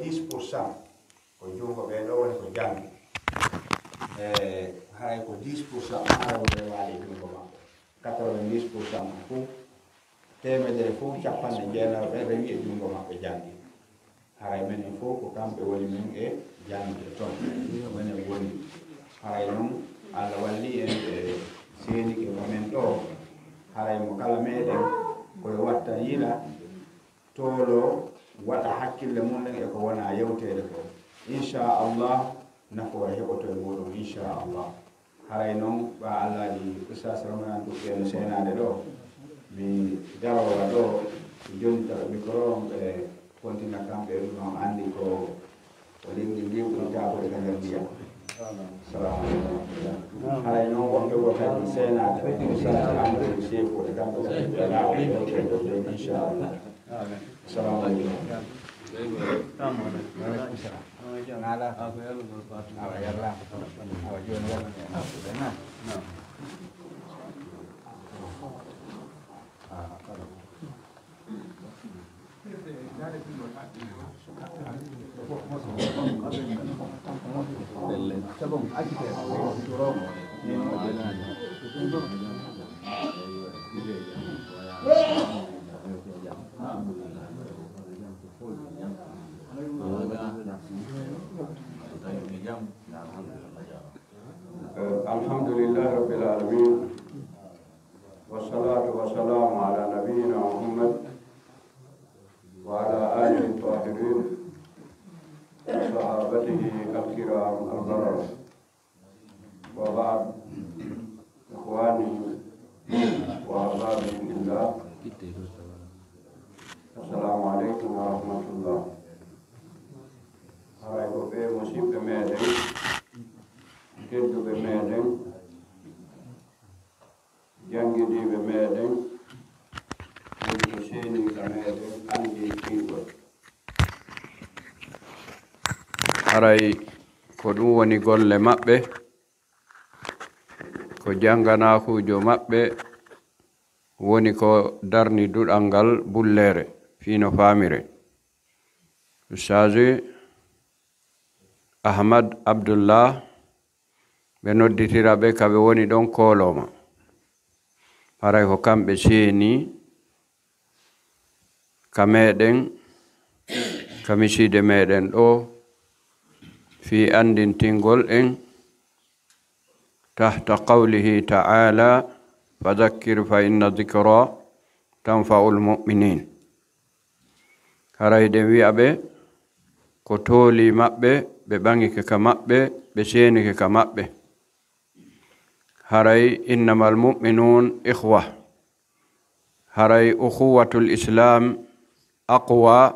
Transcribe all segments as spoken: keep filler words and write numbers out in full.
Dix pour cent ko junngo ɓee ɗoo woni ko janngi. E, haray ko dix pour cent haray woni rewaali e junngo maɓɓe. Quatre-vingt-dix pour cent fof, teemedere fof, cappanɗe jeenayo ɓen rewi e junngo maɓɓe janngi. Haray menen fof ko kamɓe woni men e janngude ton. Ko menen woni. Haray non, Alla walli en, e seenike ko men ɗoo. Haray mo kala meɗen, ko yo wattan yila, tooloo, waɗa hakkille mum en e ko wonaa yewteede ko. Inchallah, nafoore heɓoto e muɗum, inchallah. Haray non, ɓaa Allaaji Ustaas Ramadan Dukke no seenaade ɗoo, mi darora ɗoo, mi jonnita ɓe micro on, ɓe kontina kamɓe, ɗum on anndi ko, ko leydi ndin ɓuri taabude ka nder ndiyam. Salaamu aleykum. Haray non, wonɓe ko kadi seenaade, Ustaas Amadou Seeku e kamɓe kadi ɓe laawol, ɓe ɗoo, inchallah. Salaamu aleykum. Waaleykum salaam. Awa, yalla. Awa, jooni wonno. الحمد لله رب العالمين، والصلاة والسلام على نبينا محمد وعلى آله الطاهرين وصحابته الكرام البررة. وبعد، إخواني وأحبابي في الله، السلام عليكم ورحمة الله. Haray ko ɓee musiɓɓe meɗen, tedduɓe meɗen, janngidiiɓe meɗen, woni ko seeni ka meɗen anndintingol. Haray ko ɗum woni golle maɓɓe, ko jannganaakuujo maɓɓe woni ko darni duɗal ngal bulleere fii no faamire. Ustaazu Ahmad Abdullah, ɓe nodditira ɓe ka ɓe woni ɗon koolooma. Haray ko kamɓe seeni ka meɗen, ka misiide meɗen ɗoo, fii anndintingol en تحت قوله تعالى: فذكر فإن الذكرى تنفع المؤمنين. Haray ɗen wi'a ɓe ko tooli maɓɓe, ɓe ɓaŋike ka maɓɓe, ɓe seenike ka maɓɓe. Haray إنما المؤمنون إخوة. Haray أخوة الإسلام أقوى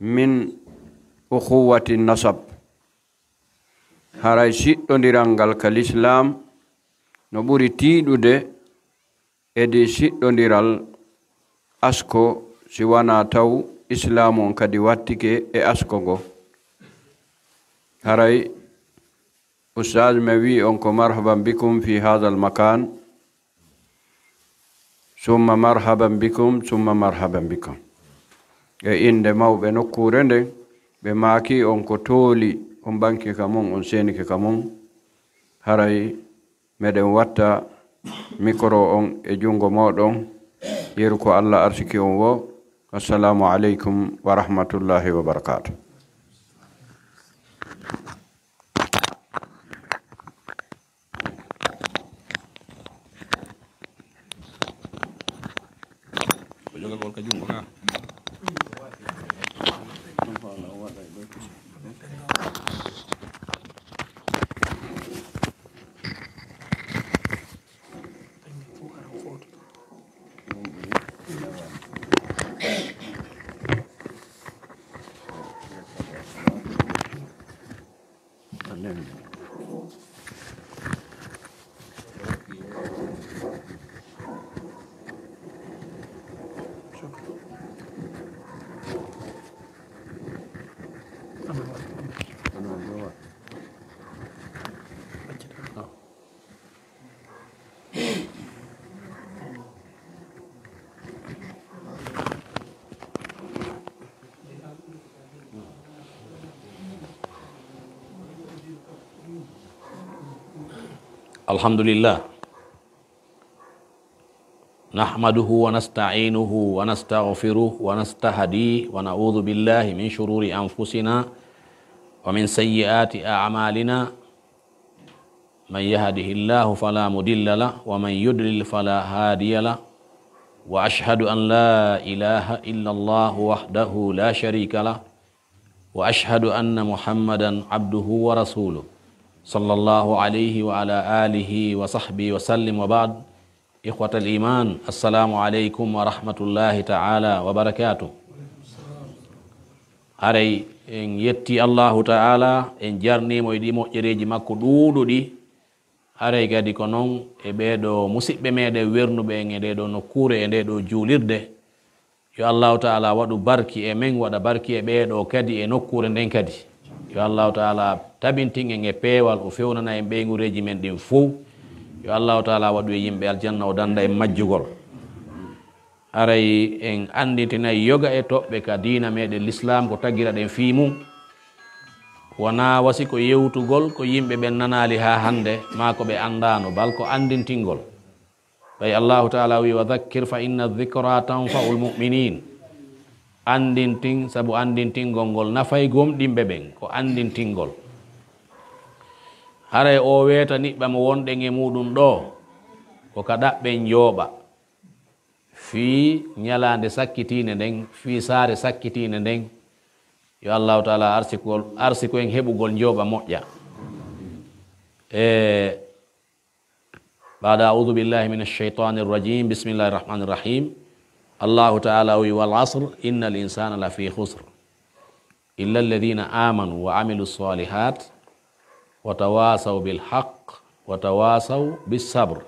من أخوة النسب. Haray siɗɗondiral ngal ka lislaam no ɓuri tiiɗude e di siɗɗondiral asko, si wanaa taw islaamu on kadi wattike e asko ngo. Haray Ustaaz men wi'i on ko marhaban bikum fi haadal makaan, summa marhaban bikum, summa marhaban bikum. E innde mawɓe nokkuure nden, ɓe maaki on ko tooli, on ɓanke ka mun, on seenike ka mun. Haray meɗen watta mikoro on e junngo mooɗon, yeru ko Alla arsiki on woo. Assalaamu aleykum wa rahmatullaahi wa barakaatuh. Ko jogagol ka junngo ka. الحمد لله. نحمده ونستعينه ونستغفره ونستهديه ونعوذ بالله من شرور أنفسنا ومن سيئات أعمالنا. من يهده الله فلا مضل له ومن يضلل فلا هادي له. وأشهد أن لا إله إلا الله وحده لا شريك له. وأشهد أن محمدا عبده ورسوله. صلى الله عليه وعلى آله وصحبه وسلم وبعد. إخوة الإيمان، السلام عليكم ورحمة الله تعالى وبركاته. Haray en yetti Allahu Ta'ala, en jarnii mo e ɗii moƴƴereeji makko ɗuuɗuɗi. Haray kadi ko non e ɓee ɗoo musiɓɓe meɗen wernuɓe en e ndee ɗoo nokkuure, e ndee ɗoo juulirde. Yo Allahu Ta'ala waɗu barki e men, waɗa barki e ɓee ɗoo kadi e nokkuure nden kadi. Yo Allahu Ta'ala tabintin en e peewal, o fewnana en ɓeynguureeji men ɗin fow. Yo Allahu Ta'ala waɗu e yimɓe aljanna, o danda en majjugol. Haray en anndintinay yoga e toɓɓe ka diina meɗen Lislaam ko tagira ɗen fii mum. Wonaa wasi ko yewtugol ko yimɓe ɓen nanaali haa hannde, maa ko ɓe anndaano, bal ko anndintingol. Ɓay Allahu Ta'ala wi'i, "Wa dhakkir fa inna dhikra tanfa'ul mu'minin." Anndintin, sabu anndintingol ngol nafay gomɗinɓe ɓen, ko anndintingol. Haray o weeta niɓɓa mo wonɗen e muɗum ɗoo, ko ka ɗaɓɓen njooɓa. Fii ñalaande sakkitiinde nden, fii saare sakkitiinde nden, yo Allahu Ta'ala arsikol, arsiko en heɓugol njooɓa moƴƴa. E بعد أعوذ بالله من الشيطان الرجيم. بسم الله الرحمن الرحيم. الله تعالى: "والعصر إن الإنسان لفي خسر إلا الذين آمنوا وعملوا الصالحات وتواصوا بالحق وتواصوا بالصبر."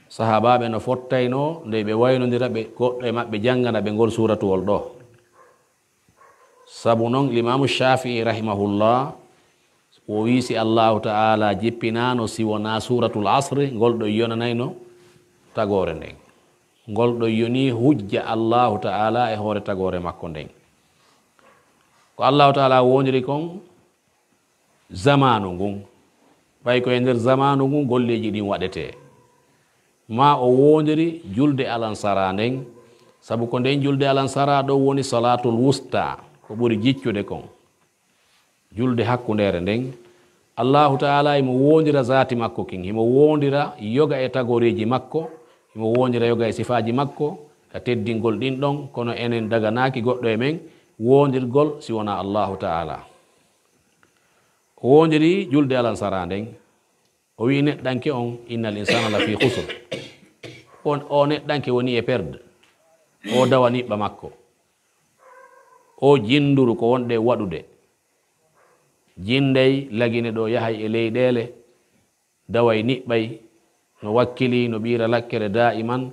Sahaabaaɓe no fottaynoo nde ɓe waynondira ɓe goɗɗo e maɓɓe janngana ɓe ngol suuratuwol ɗoo. Sabu non, Limaamu Shaafi'i rahimahullah, o wi'i, si Allahu Ta'ala jippinaano si wonaa Suuratul Asri, ngol ɗon yonanayno tagoore nden. Ngol ɗon yonii hujja Allahu Ta'ala e hoore tagoore makko nden. Ko Allahu Ta'ala wondiri kon, zamaanu ngun. Ɓay ko e nder zamaanu ngun golleeji ɗin waɗetee. Maa o woondiri julde alansaraa nden, sabu ko nden julde alansaraa ɗon woni salaatul wusta, ko ɓuri jiccude kon. Julde hakkundeere nden, Allahu Ta'ala himo woondira zaati makko kin, himo woondira yoga e tagoreeji makko, himo woondira yoga e sifaaji makko, ka teddingol ɗin ɗon, kono enen daganaaki goɗɗo e men woondirgol si wonaa Allahu Ta'ala. O woondiri julde alansaraa nden. O wi'i neɗɗanke on, "Innal insana la fi khusr." On, o neɗɗanke woni e perde. O dawa niɓɓa makko. O jinduru ko wonɗe waɗude. Jindey lagine ɗo yahay e leyɗeele, daway niɓɓay, no wakkili, no ɓiira lakkere daa'iman.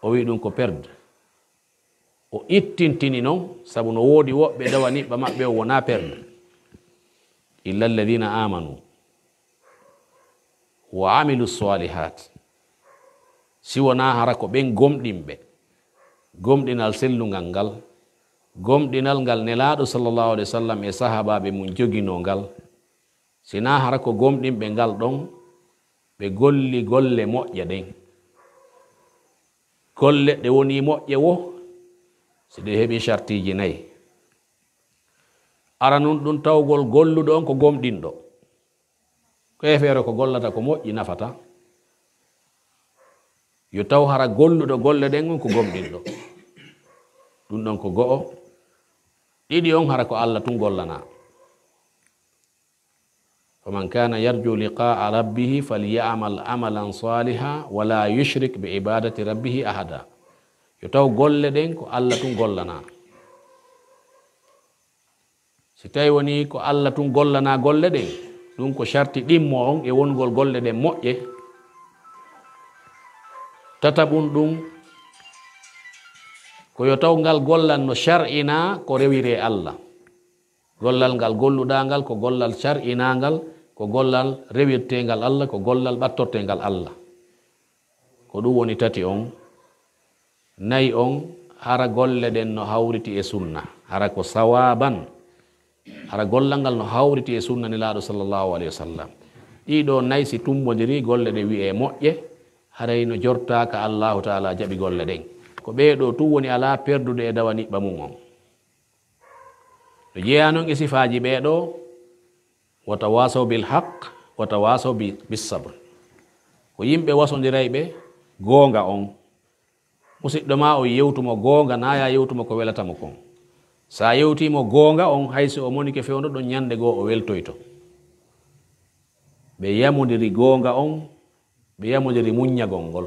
O wi'i ɗum ko perde. O ittintini non, sabu no woodi woɓɓe dawa niɓɓa maɓɓe o wonaa perde. Illa alladhina amanu wa amilu salihat. Si wonaa hara ko ɓen gomɗinɓe, gomɗinal sellungal ngal, gomɗinal ngal Nelaaɗo sallallahu alaihi wasallam e sahaabaaɓe mum joginoo ngal, si naa hara ko gomɗinɓe ngal ɗon, ɓe golli golle moƴƴe ɗen. Golle ɗe woni moƴƴe wo, si ɗe heɓi shartiiji nayi. Aranun ɗum tawgol golluɗo on ko gomɗinɗo. Ko e feere ko gollata ko moƴƴi nafata. Yo taw hara golluɗo golle ɗen on ko gomɗinɗo. Ɗum ɗon ko go'o. Ɗiɗi on hara ko Alla tun gollanaa. Faman kana yarju liqa'a rabbihi falyamal amalan saliha wala yushrik bi ibadati rabbihi ahada. Yo taw golle ɗen ko Alla tun gollanaa. Si tawi woni ko Alla tun gollanaa golle ɗen, ɗum ko sharti ɗimmo on e wongol golle ɗen moƴƴe. Tataɓun ɗum ko yo taw ngal gollal no shar'inaa ko rewiree Alla. Gollal ngal golluɗaa ngal ko gollal shar'inaangal, ko gollal rewirteengal Alla, ko gollal ɓattorteengal Alla. Ko ɗum woni tati on. Nayi on, hara golle ɗen no hawriti e sunna, hara ko sawaaban, hara gollal ngal no hawriti e sunna Nelaaɗo sallallahu alaihi wasallam. Ɗii ɗoo nay si tummbondirii golle ɗen wi'ee moƴƴe, haray no jortaa ka Allaahu Ta'aalaa jaɓi golle ɗen. Ko ɓee ɗoo tun woni alaa perdude e dawa niɓɓa mun on. No jeyaa non e sifaaji ɓee ɗoo, "Wa tawaasaw bil haqq, wa tawaasaw bi-, bis sabr." Ko yimɓe wasondirayɓe goonga on. Musiɗɗo maa on yewtu mo goonga, naa yaa yewtu mo ko welata mo kon. Si a yewtii mo goonga on, hay si o monike fewndo ɗon, ɲande goo o weltoyto. Ɓe yamondiri goonga on, ɓe yamondiri muɲɲagol ngol.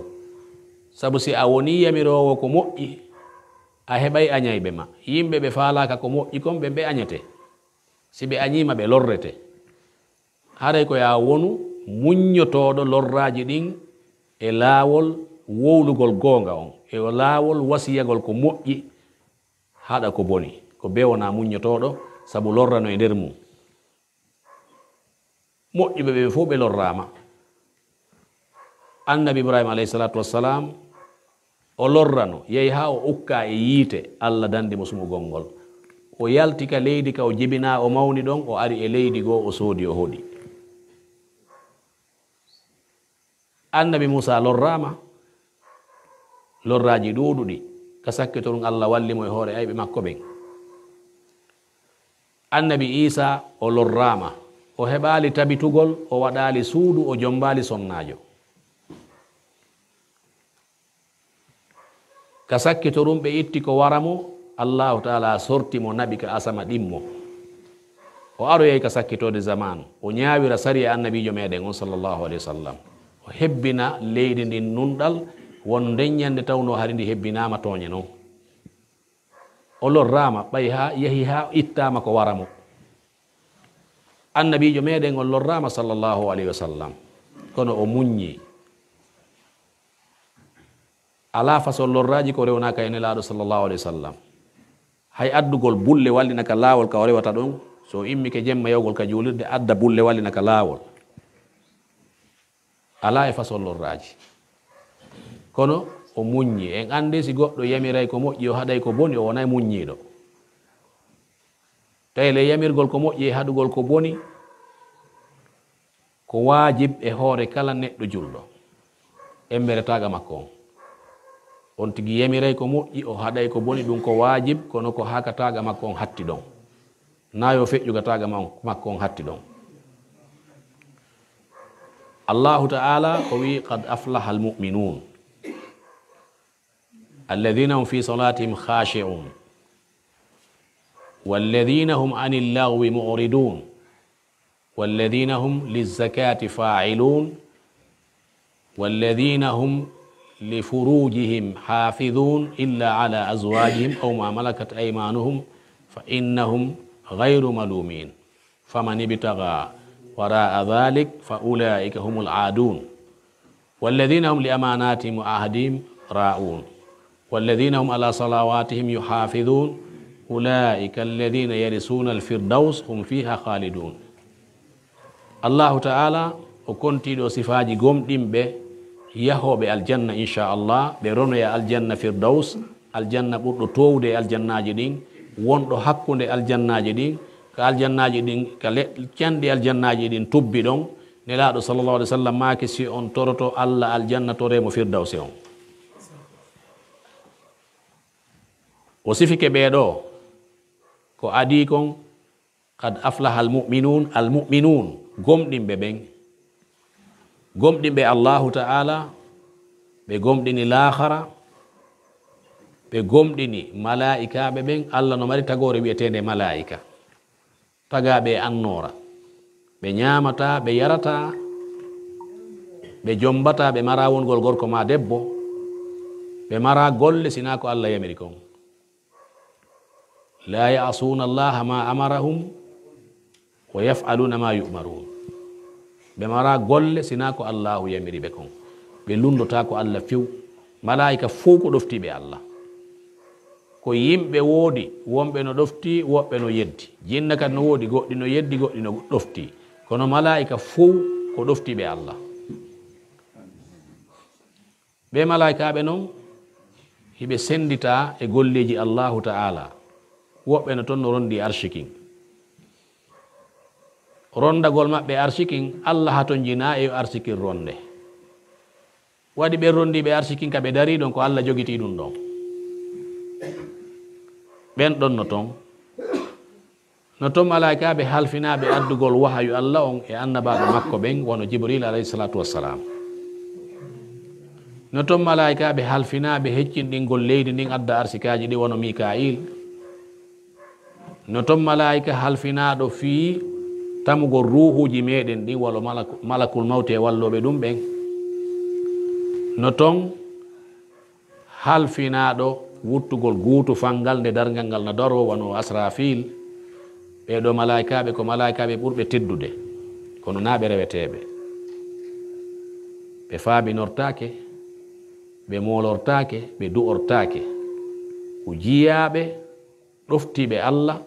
Sabu si a wonii yamiroowo ko moƴƴi, a heɓay aɲayɓe ma. Yimɓe ɓe faalaaka ko moƴƴi kon, ɓen ɓe aɲete. Si ɓe aɲiima, ɓe lorrete. Haray ko yo a wonu muɲɲotooɗo lorraaji ɗin e laawol wowlugol goonga on, e laawol wasiyagol ko moƴƴi, haɗa ko boni. Ko bee wonaa muɲɲotooɗo, sabu lorra no e nder mun. Moƴƴuɓe ɓen fow ɓe lorraama. Annabi Ibraahiima, alayhi salaatu wassalaam, o lorrano, yahi haa o ukkaa e yiite, Alla danndi mo sumugol ngol. O yalti ka leydi ka o jibinaa, o mawni ɗon, o ari e leydi goo, o soodi, o hoɗi. Annabi Muusaa lorraama lorraaji ɗuuɗuɗi, ka sakkitorun Alla walli mo e hoore ayɓe makko ɓen. Annabi Iisaa, o lorraama, o heɓaali tabitugol, o waɗaali suudu, o jommbaali sonnaajo. Ka sakkitorun ɓe itti ko wara mo, Allaahu Ta'aalaa sorti mo naɓi ka asama ɗimmo. O aroyay ka sakkitoode zamaanu, o ɲaawira sariya Annabiijo meɗen on, sallallaahu alayhi wa sallam. O hebbina leydi ndin nunɗal, won nden ɲande tawnoo hari ndi hebbinaama tooɲe non. O lorraama, ɓay haa yahi haa ittaama ko wara mo. Annabiijo meɗen on lorraama, sallallaahu alayhi wa sallam, kono o muɲɲii. Alaa façon lorraaji ko rewnaaka e Nelaaɗo, sallallaahu alayhi wa sallam. Hay addugol bulle wallina ka laawol ka o rewata ɗon, si o immike jemma yahugol ka juulirde, adda bulle wallina ka laawol. Alaa e façon lorraaji. Kono o muɲɲii. En anndi si goɗɗo yamiray ko moƴƴi, o haɗay ko boni, o wonay muɲɲiiɗo. Tawi le yamirgol ko moƴƴi e haɗugol ko boni, ko waajib e hoore kala neɗɗo julɗo. Emmere taaga makko on. On tigi yamiray ko moƴƴi, o haɗay ko boni, ɗun ko waajib, kono ko haa ka taaga makko on hatti ɗon. Naa yo feƴƴu ka taaga ma-, makko on hatti ɗon. Allaahu Ta'aalaa o wi'i, "Qad aflahal mu'minuun." الذين هم في صلاتهم خاشعون. والذين هم عن اللغو معرضون. والذين هم للزكاة فاعلون. والذين هم لفروجهم حافظون إلا على أزواجهم أو ما ملكت أيمانهم فإنهم غير ملومين. فمن ابتغى وراء ذلك فأولئك هم العادون. والذين هم لأماناتهم وعهدهم راعون. والذين هم على صلواتهم يحافظون. أولئك الذين يرثون الفردوس هم فيها خالدون. Allaahu Ta'aalaa o kontii ɗoo sifaaji gomɗinɓe yahooɓe aljanna, inshaa Allah, ɓe ronoya aljanna Firdaws, aljanna ɓurɗo toowude e aljannaaji ɗin, wonɗo hakkunde aljannaaji ɗin, ka aljannaaji ɗin, ka le-, canɗi aljannaaji ɗin tubbi ɗon. Nelaaɗo, sallallaahu alayhi wa sallam, maaki, si on toroto Alla aljanna, toree mo Firdawsi on. O sifike ɓee ɗoo, ko adii kon, "Qad aflahal mu'minuun", al mu'minuun, gomɗinɓe ɓen. Gomɗinɓe Allaahu Ta'aalaa, ɓe gomɗini laahara, ɓe gomɗini malaa'ikaaɓe ɓen. Alla no mari tagoore wi'eteende malaa'ika. Tagaaɓe e annoora. Ɓe ɲaamataa, ɓe yarataa, ɓe jommbataa, ɓe maraa wongol gorko maa debbo, ɓe maraa golle sinaa ko Alla yamiri kon. لا يعصون الله ما أمرهم ويفعلون ما يؤمرون. Ɓe maraa golle sinaa ko Allaahu yamiri ɓe kon. Ɓe lunndotaa ko Alla few. Malaa'ika fow ko ɗoftiiɓe Alla. Ko yimɓe woodi, wonɓe no ɗoftii, woɓɓe no yeddi. Jinna kadi no woodi, goɗɗi no yeddi, goɗɗi no ɗoftii. Kono malaa'ika fow ko ɗoftiiɓe Alla. Ɓee malaa'ikaaɓe non, hiɓe sennditaa e golleeji Allaahu Ta'aalaa. Woɓɓe no ton no ronndii arshi kin. Ronndagol maɓɓe arsiki kin, Alla hatonjinaa e yo arsiki kin ronnde. Waɗi ɓen ronndii ɓe arsiki kin ka ɓe darii ɗon, ko Alla jogitii ɗun ɗon. Ɓen ɗon no ton. No ton malaa'ikaaɓe halfinaaɓe addugol wahayu Alla on e annabaaɓe makko ɓen, wano Jibriil alayhi salaatu wassalaam. No ton malaa'ikaaɓe halfinaaɓe heccinɗingol leydi ndin adda arsikaaji ɗin, wano Miikaa'iil. No ton malaa'ika halfinaaɗo fii tamugol ruuhuuji meɗen ɗin, wano malaku-, malakul mawti e wallooɓe ɗun ɓen. No ton halfinaaɗo wuttugol guutu fangal nde darngal ngal na daroo, wano Asraafiil. Ɓee ɗoo malaa'ikaaɓe ko malaa'ikaaɓe ɓurɓe teddude, kono naa ɓe reweteeɓe. Ɓe faabinortaake, ɓe moolortaake, ɓe du'ortaake. Ko jiyaaɓe, ɗoftiiɓe Alla,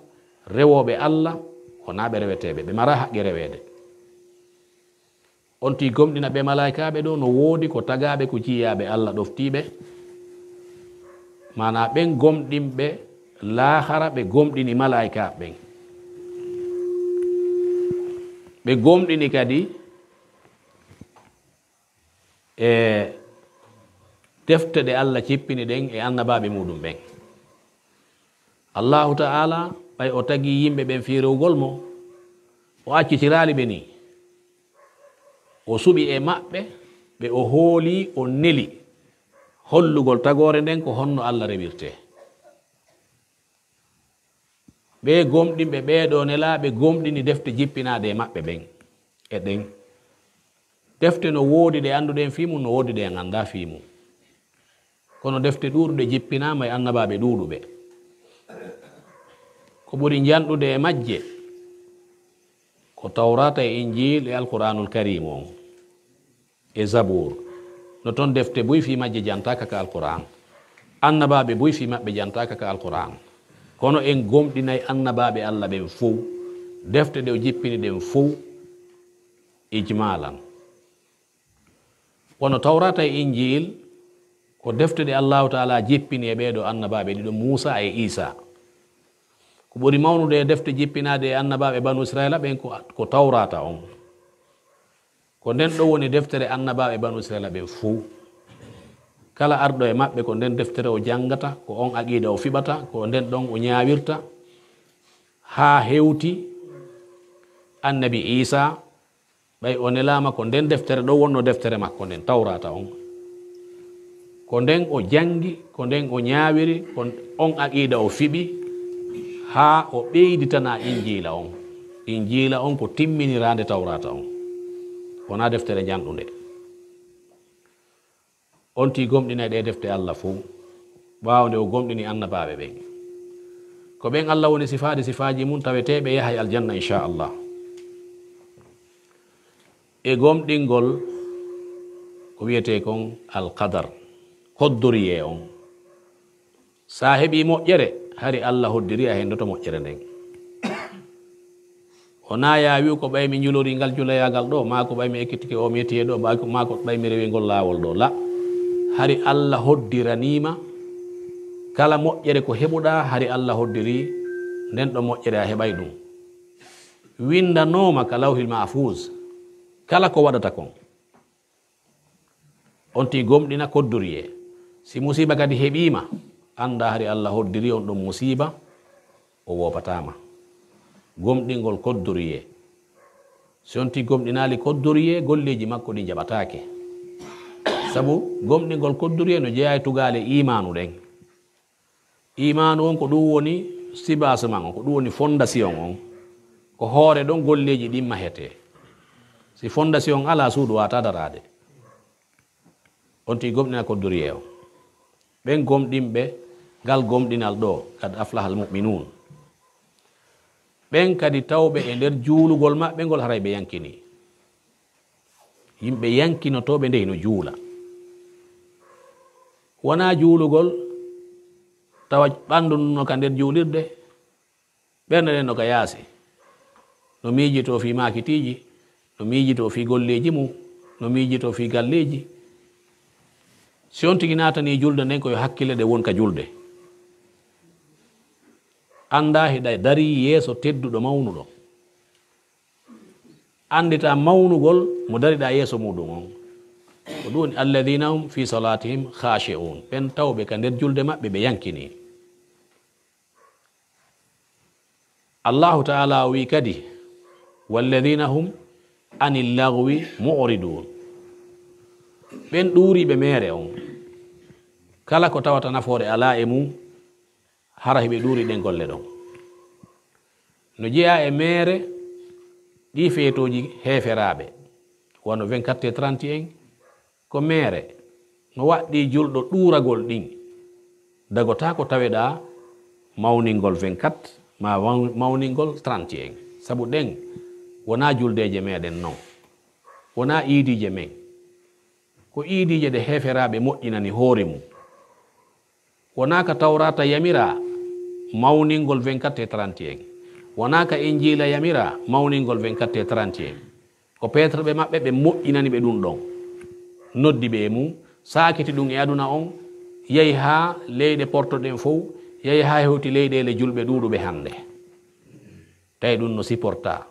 rewooɓe Alla, ko naa ɓe reweteeɓe, ɓe maraa haqqe reweede. On tigi gomɗina ɓee malaa'ikaaɓe ɗoo no woodi ko tagaaɓe ko jiyaaɓe Alla ɗoftiiɓe, maanaa ɓen gomɗinɓe laahara, ɓe gomɗini malaa'ikaaɓe ɓen. Ɓe gomɗini kadi e defte ɗe Alla jippini ɗen e annabaaɓe muuɗum ɓen. Allaahu Ta'aalaa, ɓay o tagii yimɓe ɓen fii rewugol mo, o accitiraali ɓe nii. O suɓi e maɓɓe ɓe o hoolii, o neli hollugol tagoore nden ko honno Alla rewirtee. Ɓee gomɗinɓe ɓee ɗoo nelaaɓe gomɗini defte jippinaaɗe e maɓɓe ɓen, e ɗen. Defte no woodi ɗe annduɗen fii mun, no woodi ɗe en anndaa fii mun. Kono defte ɗuuɗuɗe jippinaama e annabaaɓe ɗuuɗuɓe. Ko ɓuri njanɗude e majje ko Tawraata e Injiil e Alqur'aanul Kariim on, e Zabuur. No ton defte buy fii majje jantaaka ka Alqur'aan. Annabaaɓe buy fii maɓɓe jantaaka ka Alqur'aan. Kono en gomɗinay annabaaɓe Alla ɓen fow, defte ɗe o jippini ɗen fow, ijmaalan. Wano Tawraata e Injiil, ko defte ɗe Allaahu Ta'aalaa jippini e ɓee ɗoo annabaaɓe ɗiɗo, Muusaa e Iisaa. Ko ɓuri mawnude e defte jippinaaɗe e annabaaɓe Banu Isra'iila ɓen ko, ko Tawraata on. Ko nden ɗon woni deftere annabaaɓe Banu Isra'iila ɓen fow. Kala arɗo e maɓɓe, ko nden deftere o janngata, ko on aqiida o fiɓata, ko nden ɗon o ñaawirta, haa hewti Annabi Iisaa, ɓay o nelaama, ko nden deftere ɗon wonnoo deftere makko nden, Tawraata on. Ko nden o janngi, ko nden o ñaawiri, ko on aqiida o fiɓi, haa o ɓeyditanaa Injiila on. Injiila on ko timminiraande Tawraata on. Wonaa deftere njanɗunde. On tigi gomɗinay ɗee defte Alla fow, ɓaawo nde o gomɗini annabaaɓe ɓen. Ko ɓen Alla woni sifaade sifaaji mun taweteeɓe yahay aljanna, inchallah. E gomɗingol ko wi'etee kon alqadar, koddoriyee on. Si a heɓii moƴƴere, hari Alla hoddirii a hendoto moƴƴere nden. Wonaa yaa wi'u ko ɓay mi njulorii ngal juloyaagal ɗoo, maa ko ɓay mi ekkitike oo mi yettii e ɗoo, maa ko, maa ko ɓay mi rewii ngol laawol ɗoo. La, hari Alla hoddiranii ma kala moƴƴere ko heɓuɗaa, hari Alla hoddirii nden ɗon moƴƴere a heɓay ɗum. Winndanoo ma ka Lawhil Mahfuuz kala ko waɗata kon. On tigi gomɗina koddoriyee. Si musiiba kadi heɓii ma, anndaa hari Alla hoddirii on ɗon musiiba, o woopataa ma. Gomɗingol koddoriyee. Si on tigi gomɗinaali koddoriyee, golleeji makko ɗin jaɓataake. Sabu gomɗingol koddoriyee no jeyaa e tugaale iimaanu ɗen. Iimaanu on, ko ɗum woni sibaasu man on, ko ɗum woni fondasiyon on. Ko hoore ɗon golleeji ɗin mahetee. Si fondasiyon alaa, suudu waawataa daraade. On tigi gomɗina koddoriyee on. Ɓen gomɗinɓe ngal gomɗinal ɗoo, qad aflahal mu'minuun. Ɓen kadi tawɓe e nder juulugol maɓɓe ngol, haray ɓe yankinii. Yimɓe yankinotooɓe nde hino juula. Wonaa juulugol tawa ɓanndu ndun no ka nder juulirde, ɓernde nden no ka yaasi. No miijitoo fii maakitiiji, no miijitoo fii golleeji mun, no miijitoo fii galleeji. Si on tigi naatanii julde nden, ko yo hakkille ɗen won ka julde. Anndaa hiɗa darii yeeso tedduɗo mawnuɗo. Annditaa mawnugol mo dariɗaa yeeso muuɗum on. Ko ɗum woni, "Alladhina hum fi salatihim khashi'un." Ɓen tawɓe ka nder julde maɓɓe ɓe yankinii. Allahu ta'ala o wi'i kadi, "Walladhina hum anil lagwi mu'ridun." Ɓen ɗuuriiɓe meere on, kala ko tawata nafoore alaa e mum, hara hiɓe ɗuuri ɗen golle ɗon. No jeyaa e meere ɗii feetooji heeferaaɓe, wano vingt-quatre et trente et un, ko meere no waɗɗii julɗo ɗuuragol ɗin. Dagotaako taweɗaa mawningol vingt-quatre maa maw-, mawningol trente et un, sabu ɗen wonaa juldeeje meɗen non, wonaa iidiije men, ko iidiije ɗe heeferaaɓe moƴƴinani hoore mum. Wonaa ka Tawraata yamiraa mawningol vingt-quatre et trente et un. Wonaa ka Injiila yamiraa mawningol vingt-quatre et trente et un. Ko peeterɓe maɓɓe ɓe moƴƴinani ɓe ɗum ɗon. Noddi ɓe e mum, saakiti ɗum e aduna on, yahi haa leyɗe portoɗen fow, yahi haa hewti leyɗeele julɓe ɗuuɗuɓe hannde. Tawi ɗum no supportaa,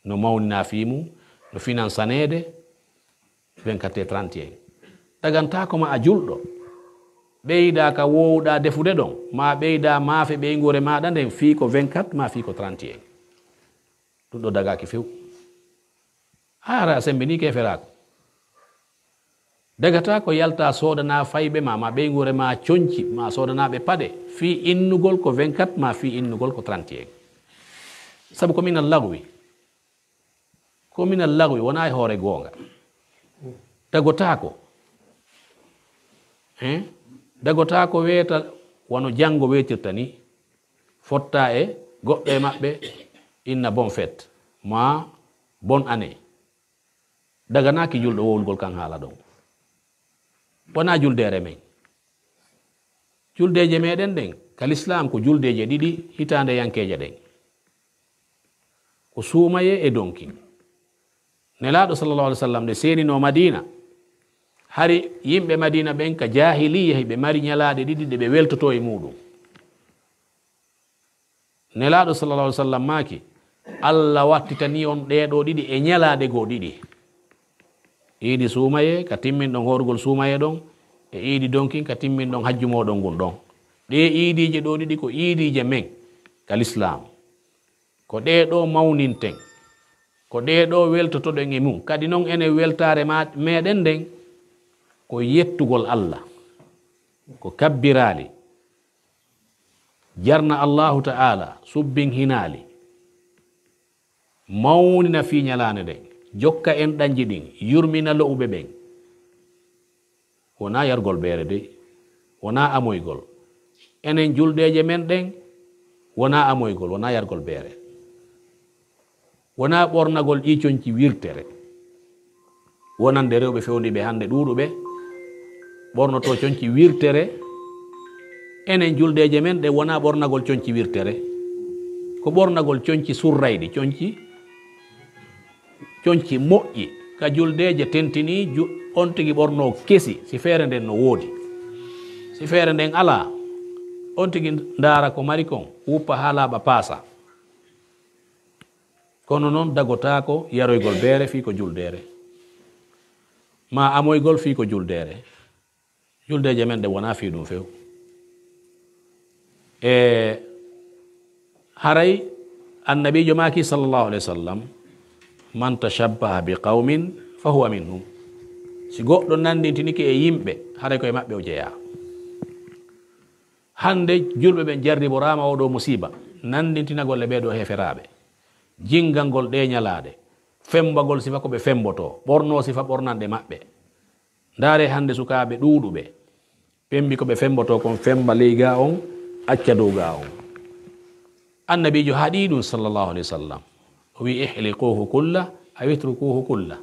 no mawninaa fii mum, no finansaneede, vingt-quatre et trente et un. Dagantaako ma a julɗo, ɓeydaa ka woowuɗaa defude ɗon, maa ɓeydaa maafe ɓeynguure maaɗa nden fii ko vingt-quatre maa fii ko trente et un. Ɗum ɗoo dagaaki few. Haa hara a semmbinii keeferaaku. Dagataako yaltaa soodanaa fayɓe maa, maa ɓeynguure maa conci, maa soodanaa ɓe paɗe, fii innugol ko vingt-quatre maa fii innugol ko trente et un. Sabu ko minal lagwi. Ko minal lagwi, wonaa e hoore goonga. Dagotaako. Hein? Dagotaako weeta wano janngo weetirta ni. Fotta e goɗɗo e maɓɓe inna bonne fête, maa bonne année. Daganaaki julɗo wowlugol kan haala ɗon. Wonaa juldeere men. Juldeeje meɗen ɗen, ka lislaam ko juldeeje ɗiɗi hitaandeyankeeje ɗen. Ko suumayee e donkin. Nelaaɗo sallallahu alaihi wasallam nde seeninoo Madiina, hari yimɓe Madiina ɓen ka jaahiliyya hiɓe mari ñalaaɗe ɗiɗi ɗe ɓe weltotoo e muuɗum. Nelaaɗo sallallahu alaihi wasallam maaki, "Allah wattitanii on ɗee ɗoo ɗiɗi e ñalaaɗe goo ɗiɗi. Iidi suumayee ka timminɗon hoorugol suumayee ɗon, e iidi donkin ka timminɗon hajju mooɗon ngun ɗon. Ɗee iidiije ɗoo ɗiɗi ko iidiije men ka lislaam. Ko ɗee ɗoo mawninten. Ko ɗee ɗoo weltotoɗen e mum. Kadi non enen weltaare ma-, meɗen nden ko yettugol Allah, ko kabbiraali, jarna Allahu Ta'ala, subbin hinaali, mawnina fii ñalaande nden, jokka enɗanji ɗin, yurmina lo'uɓe ɓen." Wonaa yargol beere dey, wonaa amoygol. Enen juldeeje men ɗen, wonaa amoygol, wonaa yargol beere. Wonaa ɓornagol ɗii conci wirtere. Wonande rewɓe fewndiiɓe hannde ɗuuɗuɓe, ɓornotoo conci wirtere. Enen juldeeje men ɗen wonaa ɓornagol conci wirtere. Ko ɓornagol conci surrayɗi, conci conci moƴƴi, ka juldeeje tentinii, ju-, on tigi ɓornoo kesi, si feere nden no woodi. Si feere nden alaa, on tigi ndaara ko mari kon, wuppa haa laaɓa paasa. Kono non dagotaako yaroygol beere fii ko juldeere, maa amoygol fii ko juldeere. Juldeeje men ɗen wonaa fii ɗum few. E haray Annabiijo maaki, sallallahu alayhi wa sallam, "Man tashabbaha bi qawmin fa huwa minhum." Si goɗɗo nandintinike e yimɓe, haray ko e maɓɓe o jeyaa. Hannde julɓe ɓen jarriboraama oo ɗoo musiiba, nandintinagol e ɓee ɗoo heeferaaɓe, jinngangol ɗee ñalaaɗe, fembagol sifa ko ɓe fembotoo, ɓornoo sifa ɓornanɗe maɓɓe. Ndaaree hannde sukaaɓe ɗuuɗuɓe, fembi ko ɓe fembotoo kon, femba ley gaa on, acca dow gaa on. Annabiijo haɗii ɗum, sallallahu alayhi wa sallam. O wi'i, "Ihliquhu kulla, aw itrukuhu kulla."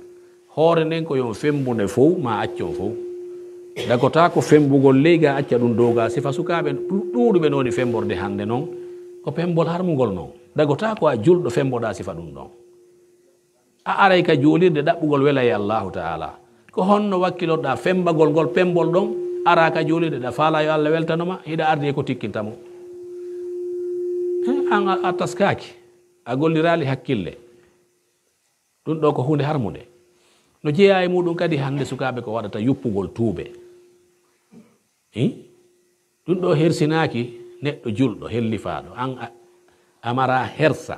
Hoore nden ko yo on fembu nde fow, maa accon fow. Dagotaako fembugol ley gaa, acca ɗum dow gaa. Sifa sukaaɓe ɗu-, ɗuuɗuɓe no woni femborde hannde non, ko pembol harmungol non. Dagotaako a julɗo femboɗaa sifa ɗum ɗon. A aray ka juulirde ɗaɓɓugol wela e Allaahu Ta'aalaa. Ko honno wakkilorɗaa fembagol ngol pembol ɗon, araa ka juulirde, ɗa faalaa yo Alla weltano ma, hiɗa ardi e ko tikkinta mo? He, an a, a taskaaki, a golliraali hakkille. Ɗun ɗoo ko huunde harmunde. No jeyaa e muuɗun kadi hannde sukaaɓe ko waɗata yuppugol tuube. Hii? Ɗun ɗoo hersinaaki neɗɗo julɗo, hellifaaɗo. An a, a maraa hersa.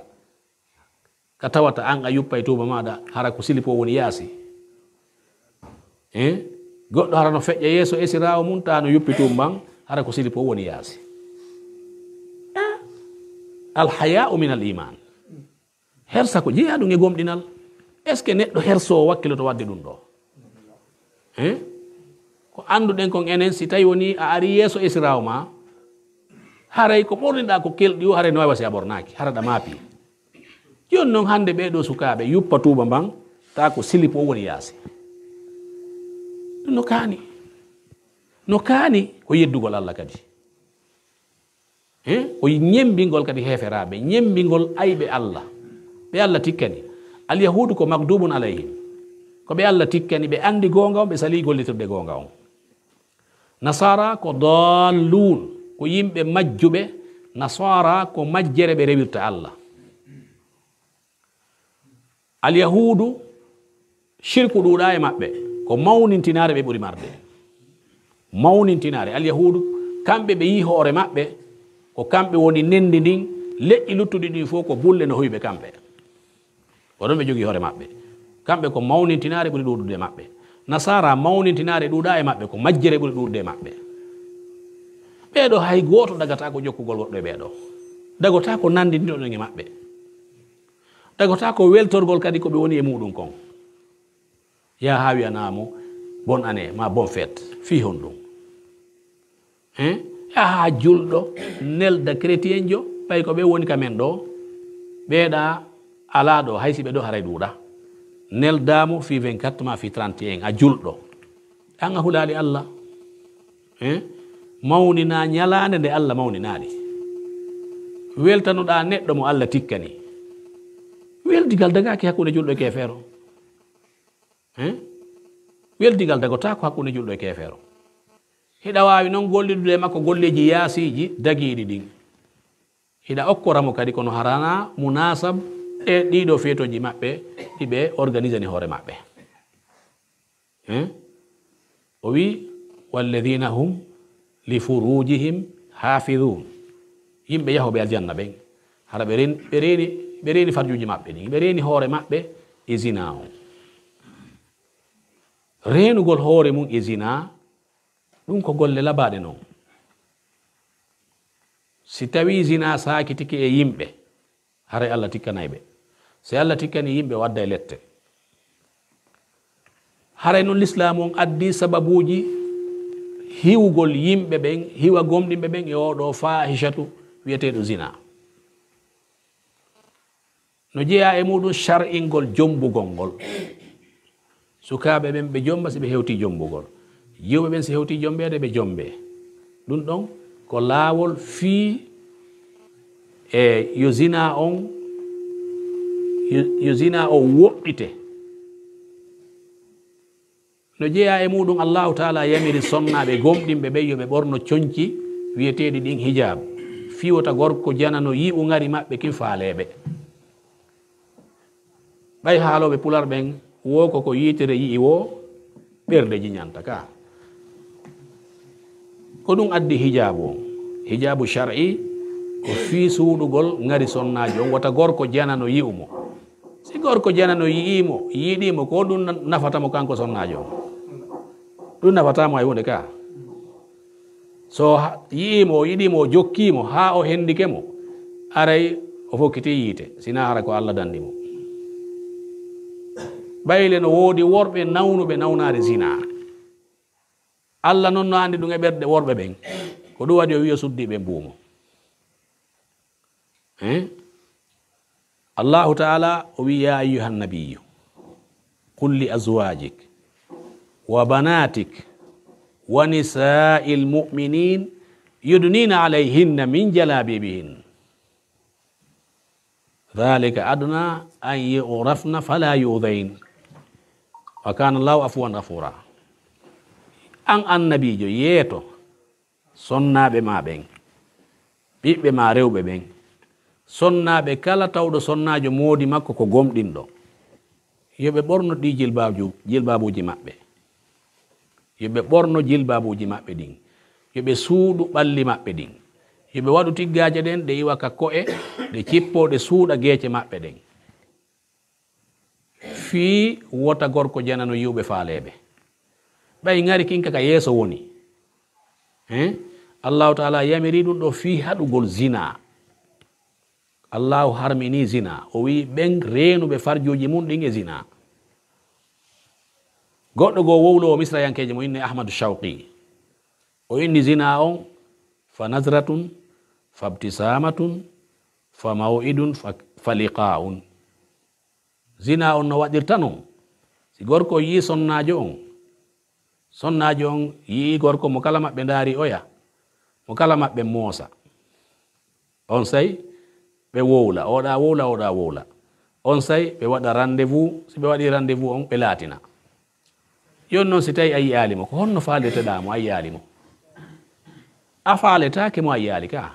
Ka tawata an a yuppay tuuba maaɗa, hara ko silipo woni yaasi. Eh? Goɗɗo hara no feƴƴa yeeso esiraawo mun, taa no yuppi tuuba mban, hara ko silipo woni yaasi. Eh? Al haya'u min al iman. Hersa ko jeyaa ɗun e gomɗinal. Est-ce que neɗɗo hersoowo wakkiloto waɗde ɗun ɗoo? Eh? Ko annduɗen kon enen, si tawi woni a ari yeeso esiraawo maa, haray ko ɓorniɗaa ko kelɗi o, haray no waawi wa si a ɓornaaki, hara ɗa maapii. Jooni non hannde ɓee ɗoo sukaaɓe yuppa tuuba mban, taa ko silipo woni yaasi. Ɗun no kaani. No kaani ko yeddugol Alla kadi. Eh? Ko ñemmbingol kadi heeferaaɓe, ñemmbingol ayɓe Alla. Ɓe Alla tikkani. Alyahuudu ko magdubun alayhim. Ko ɓe Alla tikkani, ɓe anndi goonga on, ɓe salii gollitirde goonga on. Nasaara ko daalluun, ko yimɓe majjuɓe. Nasaara ko majjere ɓe rewirta Alla. Alyahuudu, shirku ɗuuɗaa e maɓɓe, ko mawnintinaare ɓe ɓuri marde. Mawnintinaare. Alyahuudu, kamɓe ɓe yi'i hoore maɓɓe, ko kamɓe woni nenndi ndin, leƴƴi luttuɗi ɗin fow ko bulle no hoyɓe kamɓe. Ko ɗon ɓe jogii hoore maɓɓe. Kamɓe ko mawnintinaare ɓuri ɗuuɗude e maɓɓe. Nasaara mawnintinaare ɗuuɗaa e maɓɓe, ko majjere ɓuri ɗuuɗude e maɓɓe. Ɓee ɗoo hay gooto dagataako jokkugol goɗɗo e ɓee ɗoo. Dagotaako nanndindiɗon e maɓɓe. Dagotaako weltorgol kadi ko ɓe woni e muuɗun kon. Yaa haa wi'anaa mo, "Bonne année," maa "Bonne fête." Fii honɗun? Hein? Yaa haa julɗo nelda chrétienjo, ɓay ko ɓe woni ka men ɗoo, ɓee ɗaa alaa ɗoo, hay si ɓe ɗoo haray ɗuuɗaa. Neldaa mo fii vingt-quatre maa fii trente et un, a julɗo. An a hulaali Alla. Eh? Mawninaa ñalaande nde Alla mawninaali. Weltanuɗaa neɗɗo mo Alla tikkani. Weldigal dagaaki hakkunde julɗo e keefeero. Eh? Weldigal dagotaako hakkunde julɗo e keefeero. Hiɗa waawi non gollidude e makko golleeji yaasiiji dagiiɗi ɗin. Hiɗa okkoramo kadi, kono haranaa munaasab e ɗiiɗoo feetooji maɓɓe ɗi ɓe organisani hoore maɓɓe. Eh? O wi'i, "Walladhina hum li furujihim hafidhun." Yimɓe yahooɓe aljanna ɓen, hara ɓe ren-, ɓe reeni, ɓe reeni farjuuji maɓɓe ɗin, ɓe reeni hoore maɓɓe e zinaa on. Reenugol hoore mun e zinaa, ɗun ko golle labaaɗe non. Si tawii zinaa saakitike e yimɓe, haray Alla tikkanay ɓe. Si Alla tikkanii yimɓe, o adday lette. Haray non Lislaamu on addii sababuuji hiwugol yimɓe ɓen, hiwa gomɗinɓe ɓen e oo ɗoo faahishatu wi'eteeɗo zinaa. No jeyaa e muuɗun shar'ingol jombugol ngol. Sukaaɓe ɓen ɓe jomba si ɓe hewtii jombugol. Jiwɓe ɓen si hewtii jombeede, ɓe jombee. Ɗun ɗon ko laawol fii e yo zinaa on, yo, yo zinaa on woɗɗite. No jeyaa e muuɗun, Allaahu Taalaa yamiri sonnaaɓe gomɗinɓe ɓen yo ɓe ɓorno conci wi'eteeɗi ɗin hijaabu, fii wota gorko janano yi'u ŋari maɓɓe kin faalee ɓe. Ɓay haalooɓe Pular ɓen, woo ko ko yiitere yi'i woo, ɓernde jiñanta ka. Ko ɗun addi hijaabu on. Hijaabu shar'i ko fii suuɗugol ŋari sonnaajo on, wota gorko janano yi'u mo. Si gorko janano yi'ii mo, yiɗii mo, ko ɗun na-, nafata mo kanko sonnaajo on? Ɗun nafataa mo hay huunde ka. So ha-, yi'ii mo, o yiɗii mo, o jokkii mo, haa o hendike mo, aray o fokkitii yiite, sinaa hara ko Alla danndi mo. Ɓay le no woodi worɓe nawnuɓe nawnaare zinaa. Alla non no anndi ɗun e ɓerɗe worɓe ɓen. Ko ɗun waɗi o wi'i o suddii ɓen buumo. Eh? Allaahu Ta'aalaa o wi'i, "يا أيها النبي قل لأزواجك وبناتك ونساء المؤمنين يدنين عليهن من جلابيبهن." "ذلك أدنى أن يعرفن فلا يؤذين وكان الله عفوا غفورا." An Annabiijo, yeeto sonnaaɓe maa ɓen, ɓiɓɓe maa rewɓe ɓen, sonnaaɓe kala tawɗo sonnaajo moodi makko ko gomɗinɗo. Yo ɓe ɓorno ɗi jilbaaju-, jilbaabuuji maɓɓe. Yo ɓe ɓorno jilbaabuuji maɓɓe ɗin. Yo ɓe suuɗu ɓalli maɓɓe ɗin. Yo ɓe waɗu tiggaaje ɗen, ɗe iwa ka ko'e, ɗe cippoo, ɗe suuɗa geece maɓɓe ɗen. Fii wota gorko janano yi'uɓe faaleeɓe. Ɓay ŋari kin ka, ka yeeso woni. Hein? Allahu Taala yamiri ɗun ɗoo fii haɗugol zinaa. Allahu harmini zinaa. O wi'i ɓen reenuɓe farjuuji mun ɗin e zinaa. Goɗɗo goo wowloowo misrayankeejo mo innee Ahmadu Shawqi. O inni zinaa on, fa nazratun, fa ibtisaamatun, fa maw'idun, fa, fa liqaa'un. Zinaa on no waɗirta non. Si gorko yi'ii sonnaajo on, sonnaajo on yi'ii gorko mo kala maɓɓe ndaari oya, mo kala maɓɓe moosa. Onsay ɓe wowla, oɗa wowla, oɗa wowla. Onsay ɓe waɗa rendez-vous, si ɓe waɗii rendez-vous on, ɓe laatina. Yon non si tawi a yi'aali mo, ko honno faalirteɗaa mo a yi'aali mo? A faaletaake mo a yi'aali ka.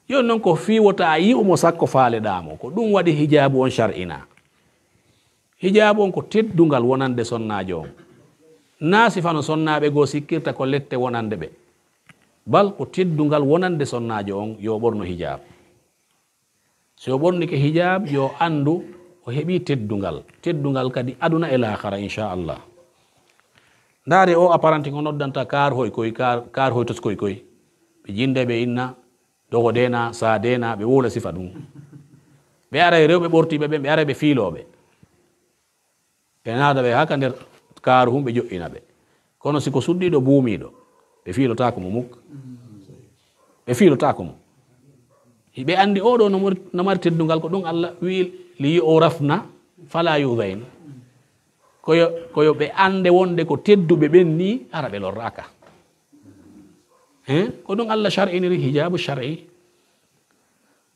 Yon non ko fii wota a yi'u mo sakko faaleɗaa mo. Ko ɗun waɗi hijaabu on shar'inaa. Hijaabu on ko teddungal wonande sonnaajo on. Naa sifa no sonnaaɓe goo sikkirta ko lette wonande ɓe. Bal ko teddungal wonande sonnaajo on yo o ɓorno hijaabu. Si o ɓornike hijab, yo anndu o heɓii teddungal. Teddungal kadi aduna e laakara, inchallah. Ndaare o apparanti ko noddanta kaar hoy koy, kaar, kaar hoy tos koy koy. Ɓe jinnda ɓe inna, dogo deena, saa deena, ɓe wowla sifa ɗum. Ɓe aray rewɓe ɓortiiɓe ɓen, ɓe aray ɓe fiilooɓe. Ɓe naada ɓe haa ka nder kaaru hun, ɓe jo'ina ɓe. Kono si ko suddiiɗo buumiiɗo, ɓe fiilotaako mo muk. Ɓe fiilotaako mo. Hiɓe anndi oo ɗoo no mari, no mari teddungal, ko ɗum Alla wi'i, "Li yu'rafna fala yu'zayn." Ko yo, ko yo ɓe annde wonde ko tedduɓe ɓen nii, hara ɓe lorraaka. Hein? Ko ɗum Alla shar'iniri hijaabu shar'i.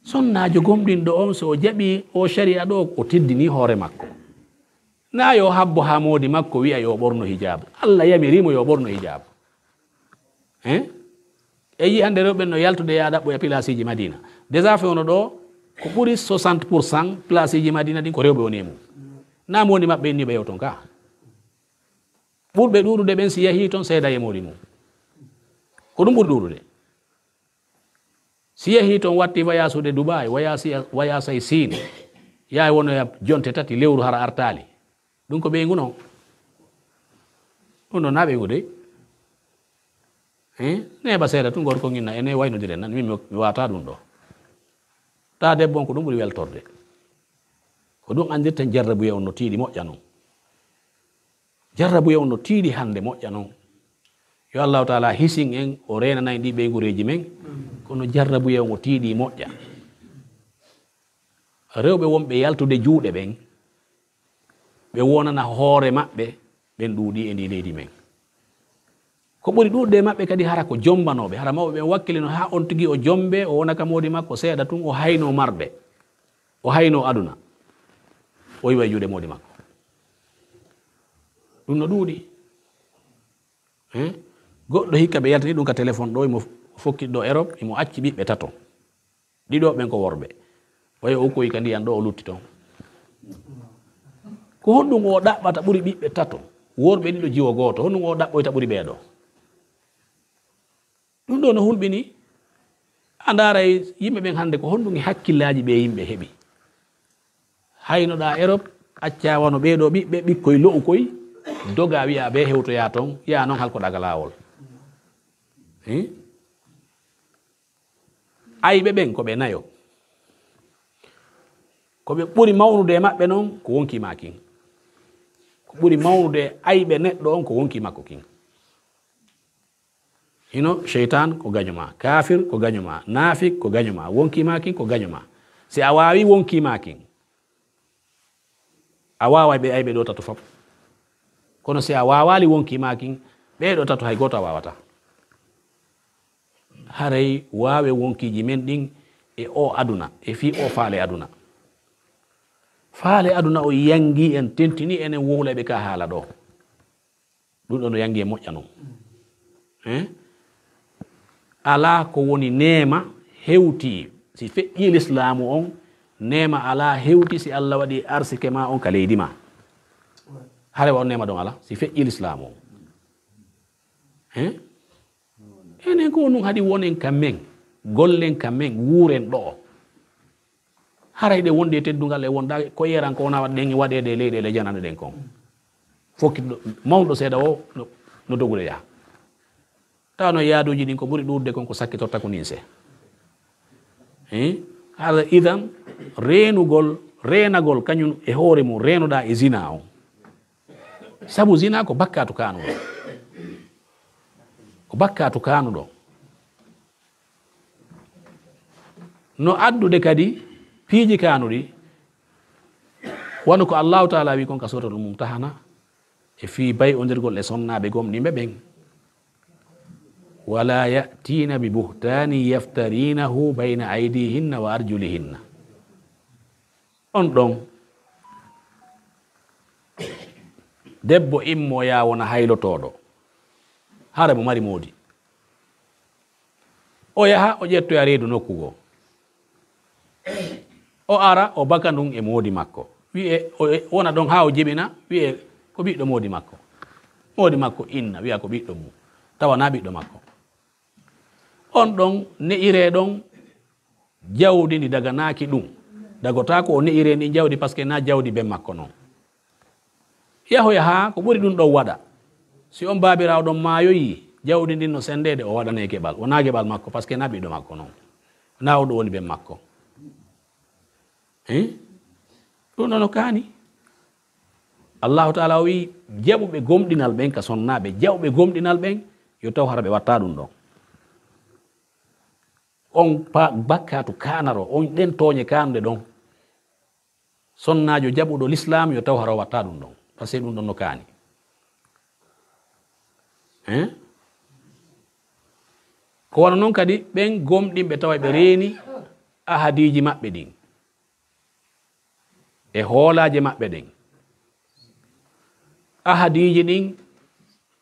Sonnaajo gomɗinɗo on, so o jaɓii oo shari'a ɗoo, o teddinii hoore makko. Naa yo habbo haa moodi makko wi'a yo ɓorno hijaabu. Alla yamirii mo yo ɓorno hijaabu. Hein? E yii hannde rewɓe no yaltude yaa ɗaɓɓoya pilaasiiji Madiina. Déjà fewndo ɗoo, ko ɓuri soixante pour cent pilaasiiji Madiina ɗin ko rewɓe woni e mum. Naa moodi maɓɓe inni ɓe yew ton ka. Ɓurɓe ɗuuɗude ɓen si yahii ton seeday e moodi mum. Ko ɗum ɓuri ɗuuɗude. Si yehii ton, watti voyage ude Dubai, voyage, voyage ay Siin, yahay wonoya jonte tati, lewru hara artaali. Ɗum ko ɓeyngu non. Ɗum ɗon na ɓeyngu dey. Hein? Neeɓa seeɗa tun, gorko nginna, ene waynodiren nan, min mi, mi waata ɗum ɗo. Taa debbo on ko ɗum ɓuri weltorde. Ko ɗum anndirten jarrabuye on no tiiɗi moƴƴa non. Jarrabuye on no tiiɗi hannde moƴƴa non. Yo Allahu Taala hisin en, o reenana en ɗi ɓeyngureeji men. Kono jarrabuye on o tiiɗi moƴƴa. Rewɓe wonɓe yaltude juuɗe ɓen, ɓe wonana hoore maɓɓe, ɓen ɗuuɗi e ndi leydi men. Ko ɓuri ɗuuɗde e maɓɓe kadi hara ko jombanooɓe, hara mawɓe ɓen wakkilino haa on tigi o jombe, o wona ka moodi makko seeɗa tun, o hayno marde, o hayno aduna, o iwa e juuɗe moodi makko. Ɗum no ɗuuɗi. Hein? Goɗɗo hikka ɓe yaltini ɗum ka téléphone ɗo, imo fokkiti ɗo Europe, imo acci ɓiɓɓe tato. Ɗiɗo ɓen ko worɓe. Wayo o ukkoyi ka ndiyan ɗo, o lutti ton. Ko honɗum o ɗaɓɓata ɓuri ɓiɓɓe tato? Worɓe ɗiɗo, jiwo gooto. Honɗum o ɗaɓɓoyta ɓuri ɓee ɗo? Ɗum ɗo no hulɓini. A ndaaray yimɓe ɓen hannde ko honɗum e hakkillaaji ɓe yimɓe heɓi. Haynoɗaa Europe, accaa wano ɓee ɗo ɓiɓɓe, ɓikkoy lo'u koy, dogaa wi'aa ɓe hewtoyaa ton, yaa non halkoɗaa ka laawol. Hein? Ayɓe ɓen ko ɓe nayo. Ko ɓe ɓuri mawnude e maɓɓe non ko wonkii maa kin. Ko ɓuri mawnude e ayɓe neɗɗo on ko wonkii makko kin. Hino, sheytaan ko gaño maa, kaafir ko gaño maa, naafik ko gaño maa, wonkii maa kin ko gaño maa. Si a waawii wonkii maa kin, a waaway ɓe ayɓe ɗo tato fop. Kono si a waawaali wonkii maa kin, ɓee ɗo tato hay gooto a waawataa. Haray waawe wonkiiji men ɗin e oo aduna, e fii oo faale aduna. Faale aduna o yangii en, tentinii enen wowlayɓe ka haala ɗo. Ɗum ɗo no yangi e moƴƴa non. Eh? Alaa ko woni neema hewti si feƴƴii lislaamu on, Neema alaa hewti si Alla waɗi arsike maa on ka leydi maa. Hare wa on neema ɗon alaa, si feƴƴi Lislaamu on. Hein? Enen ko nun haɗi wonen ka men, gollen ka men, wuuren ɗo'o. Haray ɗe wonde e teddungal e wondaage, ko yeran ko wona waɗ-, ɗen waɗeede e leyɗeele janane ɗen kon. Fokki ɗo-, mawɗo seeɗa o no, no dogude yaha. Tawa no yaaduuji ɗin ko ɓuri ɗuuɗude kon ko sakkitorta ko ninse. Hein? Hara idan reenugol, reenagol kañum e hoore mum reenoɗaa e zina on. Sabu zina ko bakkaatu kaanuɗo. Ko bakkaatu kaanuɗo. No addude kadi piiji kaanuɗi, wano ko Allahu Taala wi kon ka Suratul Mumtahana, e fii bay'ondirgol e sonnaaɓe gomɗinɓe ɓen. "Wala ya'tina bi buhtani yaftarinahu bayna aydihinna wa arjulihinna." On ɗon, debbo immoya wona haylotooɗo, hara mo mari moodi. O yaha, o ƴettoya reedu nokku goo. O ara, o baka ndun e moodi makko. Wi'e, o, e, wona ɗon haa o jibina, wi'e, ko ɓiɗɗo moodi makko. Moodi makko inna, wi'a ko ɓiɗɗo mum. Tawa na ɓiɗɗo makko. On ɗon, ne'iree ɗon, jawdi ndi daganaaki ɗum. Dagotaako o ne'iree ndin jawdi, parce que na jawdi ben makko non. Yahoya haa ko ɓuri ɗum ɗon waɗa. Si on baabiraawo ɗon maayoyii, jawdi ndin no senndeede, o waɗanee geɓal. Wonaa geɓal makko, parce que na ɓiɗɗo makko non. Na on ɗum woni ben makko. Hein? Ɗum ɗon no kaani. Allahu Taala o wi'i, jaɓuɓe gomɗinal ɓen ka sonnaaɓe, jaɓuɓe gomɗinal ɓen, yo taw hara ɓe wattaa ɗum ɗon. On pa-, bakkaatu kaanaro, on ɗen tooñe kaanuɗe ɗon. Sonnaajo jaɓuɗo Lislaam yo taw hara o wattaa ɗum ɗon. Parce que ɗum ɗon no kaani. Hein? Ko wano non kadi ɓen gomɗinɓe tawa ɓe reeni ahadiiji maɓɓe ɗin e hoolaaje maɓɓe ɗen. Ahadiiji ɗin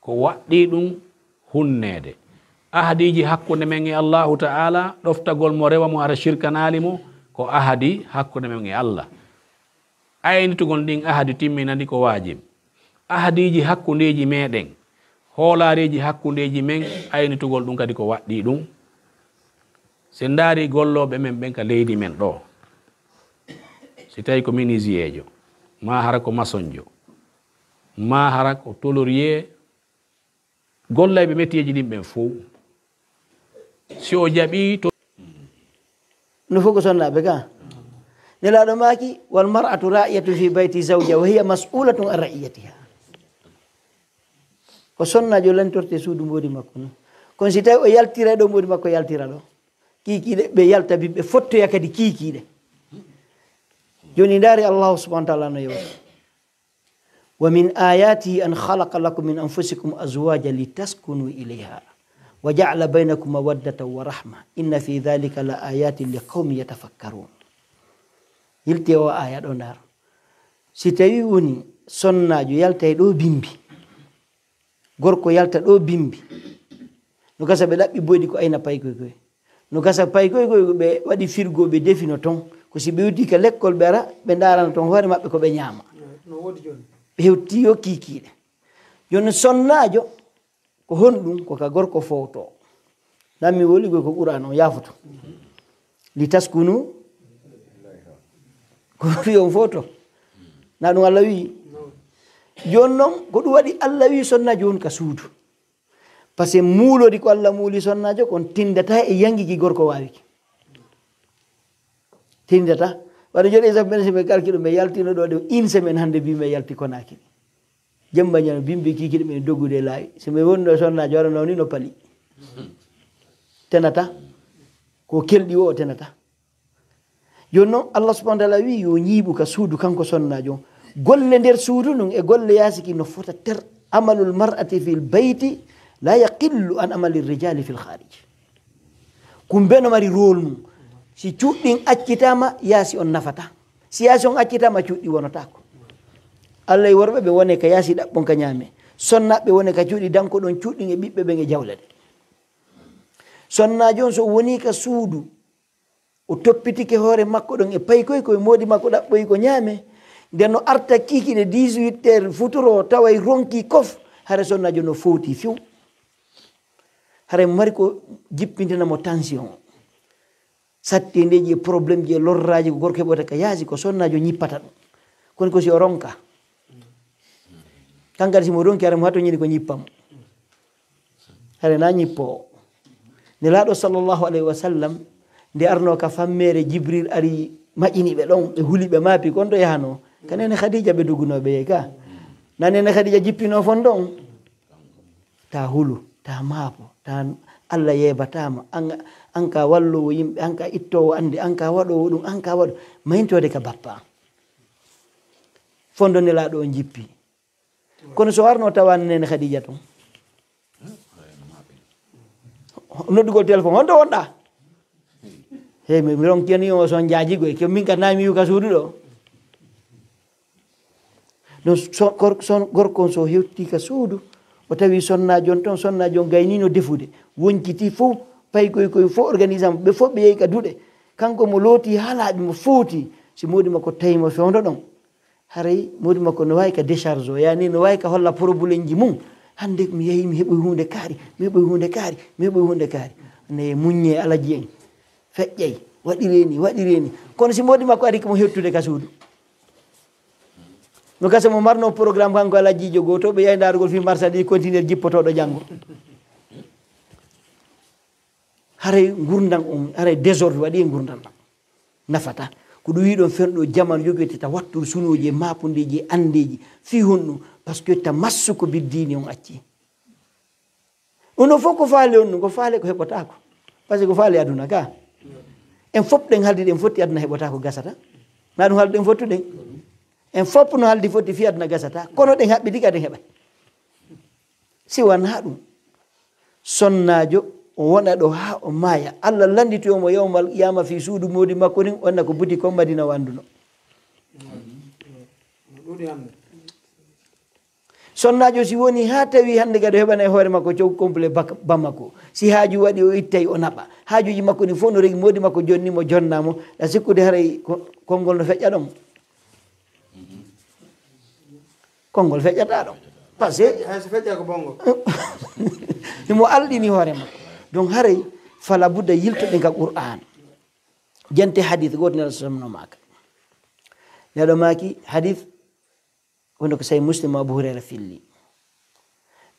ko waɗɗii ɗum hunneede. Ahadiiji hakkunde men e Allaahu Ta'aalaa, ɗoftagol mo, rewa mo, hara shirkanaali mo, ko ahadi hakkunde men e Alla. Aynitugol ndin ahadi, timmina ndi, ko waajib. Ahadiiji hakkundeeji meɗen, hoolaareeji hakkundeeji men, aynitugol ɗum kadi ko waɗɗii ɗum. Si en ndaari gollooɓe men ɓen ka leydi men ɗoo, si tawi ko menuisieejo, maa hara ko masonjo, maa hara ko tolorier, gollayɓe mettiyeeji ɗin ɓen fow, si o jaɓii to. No fof ko sonnaaɓe ka. Nelaaɗo maaki, "Wal mar'atu ra'iyatun fi bayti zawjiha wa hiya mas'ulatun an ra'iyatiha." Ko sonnaajo lantorte suudu mboodi makko non. Kono si tawi o yaltira ɗo mboodi makko yaltira ɗo. Kiikiiɗe ɓe yalta bi ɓe fottoya kadi kiikiiɗe. Jooni ndaari Allahu subhanahu wa ta'ala no yewta. "Wa min ayatihi an khalaqa lakum min anfusikum azwajan litaskunu ilayha wa ja'ala baynakum mawaddatan wa rahma inna fi dhalika la ayatin li qawmin yatafakkarun." Yilti o aya ɗo ndaar. Si tawi woni sonnaajo yaltay ɗo bimbi, gorko yalta ɗo bimbi, no gasa ɓe ɗaɓɓi boyɗi ko ayna paykoy koy. No gasa paykoy koy ɓe waɗi firgo, ɓe defino ton. Ko si ɓe yewti ka lekkol, ɓe ara, ɓe ndaarana ton hoore maɓɓe ko ɓe ñaama. No woodi jooni. Ɓe hewti yo kiikiiɗe. Jooni sonnaajo, ko honɗum? Ko ka gorko fowto. Nan mi woli ko Qur'aan on yaafoto. Li taskunu, ko fi on fowto. Na ɗum Alla wi'i? Jooni non, ko ɗum waɗi Alla wi'i sonnaajo won ka suudu. Parce que muulori ko Alla muuli sonnaajo kon tindataa e yangi ki gorko waawi ki. Tindataa. Waɗa jooni exemple, men si men calcule, men yaltino ɗo de une semaine hannde, mbi men yalti Konaakiri. Jemma ñaama bimbi kiikiiɗe men doggude e laawi. Si men wonno sonnaajo waɗa noon ni no pali. Tenata. Ko kelɗi o, o tenata. Jooni non, Allah subhanahu wa ta'ala wi'i yo ñiiɓu ka suudu kanko sonnaajo on. Golle nder suudu ndun e golle yaasi ki no fota ter. Amalul mar'ati fil bayti la yaqillu an amali rijali fil kharij. Kumbe no mari rôle mum. Si cuuɗi ɗin accitaama, yaasi on nafata. Si yaasi on accitaama, cuuɗi ɗin wonotaako. Allah e worɓe ɓe wone ka yaasi ɗaɓɓon ka ñaame. Sonnaaɓe wone ka cuuɗi danko ɗon cuuɗi ɗin e ɓiɓɓe ɓen e jawle ɗen. Sonnaajo on so woni ka suudu, O toppitike hoore makko ɗon e paykoy koye moodi makko ɗaɓɓoyi ko ñaame. Nden no arta kiikiiɗe dix-huit heures futuro taway ronki kof, hara sonnaajo no fowti few. Haray mo mari ko jippintina mo tension. Sattendeeji e problème ji e lorraaji ko gorko heɓata ka yaasi ko sonnaajo ñippata ɗum. Kono ko si o ronka. Kankadi si mo ronki hara mo hato ñini ko ñippa mo. Hare na ñippoowo. Nelaaɗo sallallahu alayhi wa sallam, nde arnoo ka fammeere, Jibril ari maƴini ɓe ɗon, ɓe huli, ɓe maapi, kon to yahanoo. Ka neene Khadija ɓe dogunoo ɓe yehi ka. Na neene Khadija jippinoo fondo on. Taa hulu, taa maapo, taa Alla yeebataa ma. An, an ka walloowo yimɓe, an ka ittoowo annde, an ka waɗoowo ɗum, an ka waɗo. Mayintoode ka bappa. Fondo Nelaaɗo on jippi. Kono so arno tawa neene Khadija ton. Noddugol téléphone, "Honto wonɗaa?" "Hey, mi, mi ronkani o son jaajigo, e ke min ka nayi mi yi'u ka suudu ɗo." Ɗum so, gor-, son, gorko on so hewti ka suudu, o tawi sonnaajo on ton, sonnaajo on gaynino defude. Wonciti fow, paykoy koy fow organisama, ɓe fow ɓe yehi ka duɗe. Kanko mo looti haa laaɓi, mo footi, si moodi makko tawi mo fewndo ɗon. Haray moodi makko no waawi ka décharge o, yaani no waawi ka holla problème ji mum. "Hannde mi yahi, mi heɓoyi huunde kaari, mi heɓoyi huunde kaari, mi heɓoyi huunde kaari." Ne muññe alaji en. Feƴƴay, waɗiree ni, waɗiree ni. Kono si moodi makko ari ko mo hettude ka suudu. No gasa mo marno programme kanko alajiijo gooto, ɓe yahi ndaarugol fii marsa ɗi continuer jippotooɗo janngo. Haray ngurndan on, haray désordre waɗi e ngurndan ɗan. Nafata. Ko ɗum wi'i ɗon fen ɗo jamanu jogitata watturu sunuuji e maapundeeji e anndeeji. Fii honɗum? Parce que tamassuku biddiini on acci. Ɗum ɗo fof ko faale on ɗum, ko faale ko heɓotaako. Parce que ko faale aduna ka. En fof ɗen haldi ɗen fotti aduna heɓotaako gasata. Na ɗum haldi ɗen fottuɗen. En fof no haldi fotti fii aduna gasata. Kono ɗen haɓɓidi ka ɗen heɓay. Si wanaa ɗum, sonnaajo o wona ɗo haa o maaya. Alla lannditoyo mo yawmal qiyaama fii suudu moodi makko ndin, onna ko buti kon Madina wannduno. Sonnaajo si woni haa tawi hannde kadi o heɓana e hoore makko coggu complet Bak-, Bamako. Si haaju waɗi o ittay o naɓa. Haajuuji makko ɗin fof no regi moodi makko jonni mo jonnaa mo. Ɗa sikkude haray ko-, konngol no feƴƴa ɗon. Konngol feƴƴataa ɗon. Parce que hay so feƴƴa ko bonngol. Himo alɗini hoore makko. Donc haray fala budda yiltoɗen ka Qur'aan. Jante hadith gooto Nelaaɗo sallallahu alayhi wa sallam no maaka. Nelaaɗo maaki hadith wonde ko Sahih Muslim Abu Hurayra filli.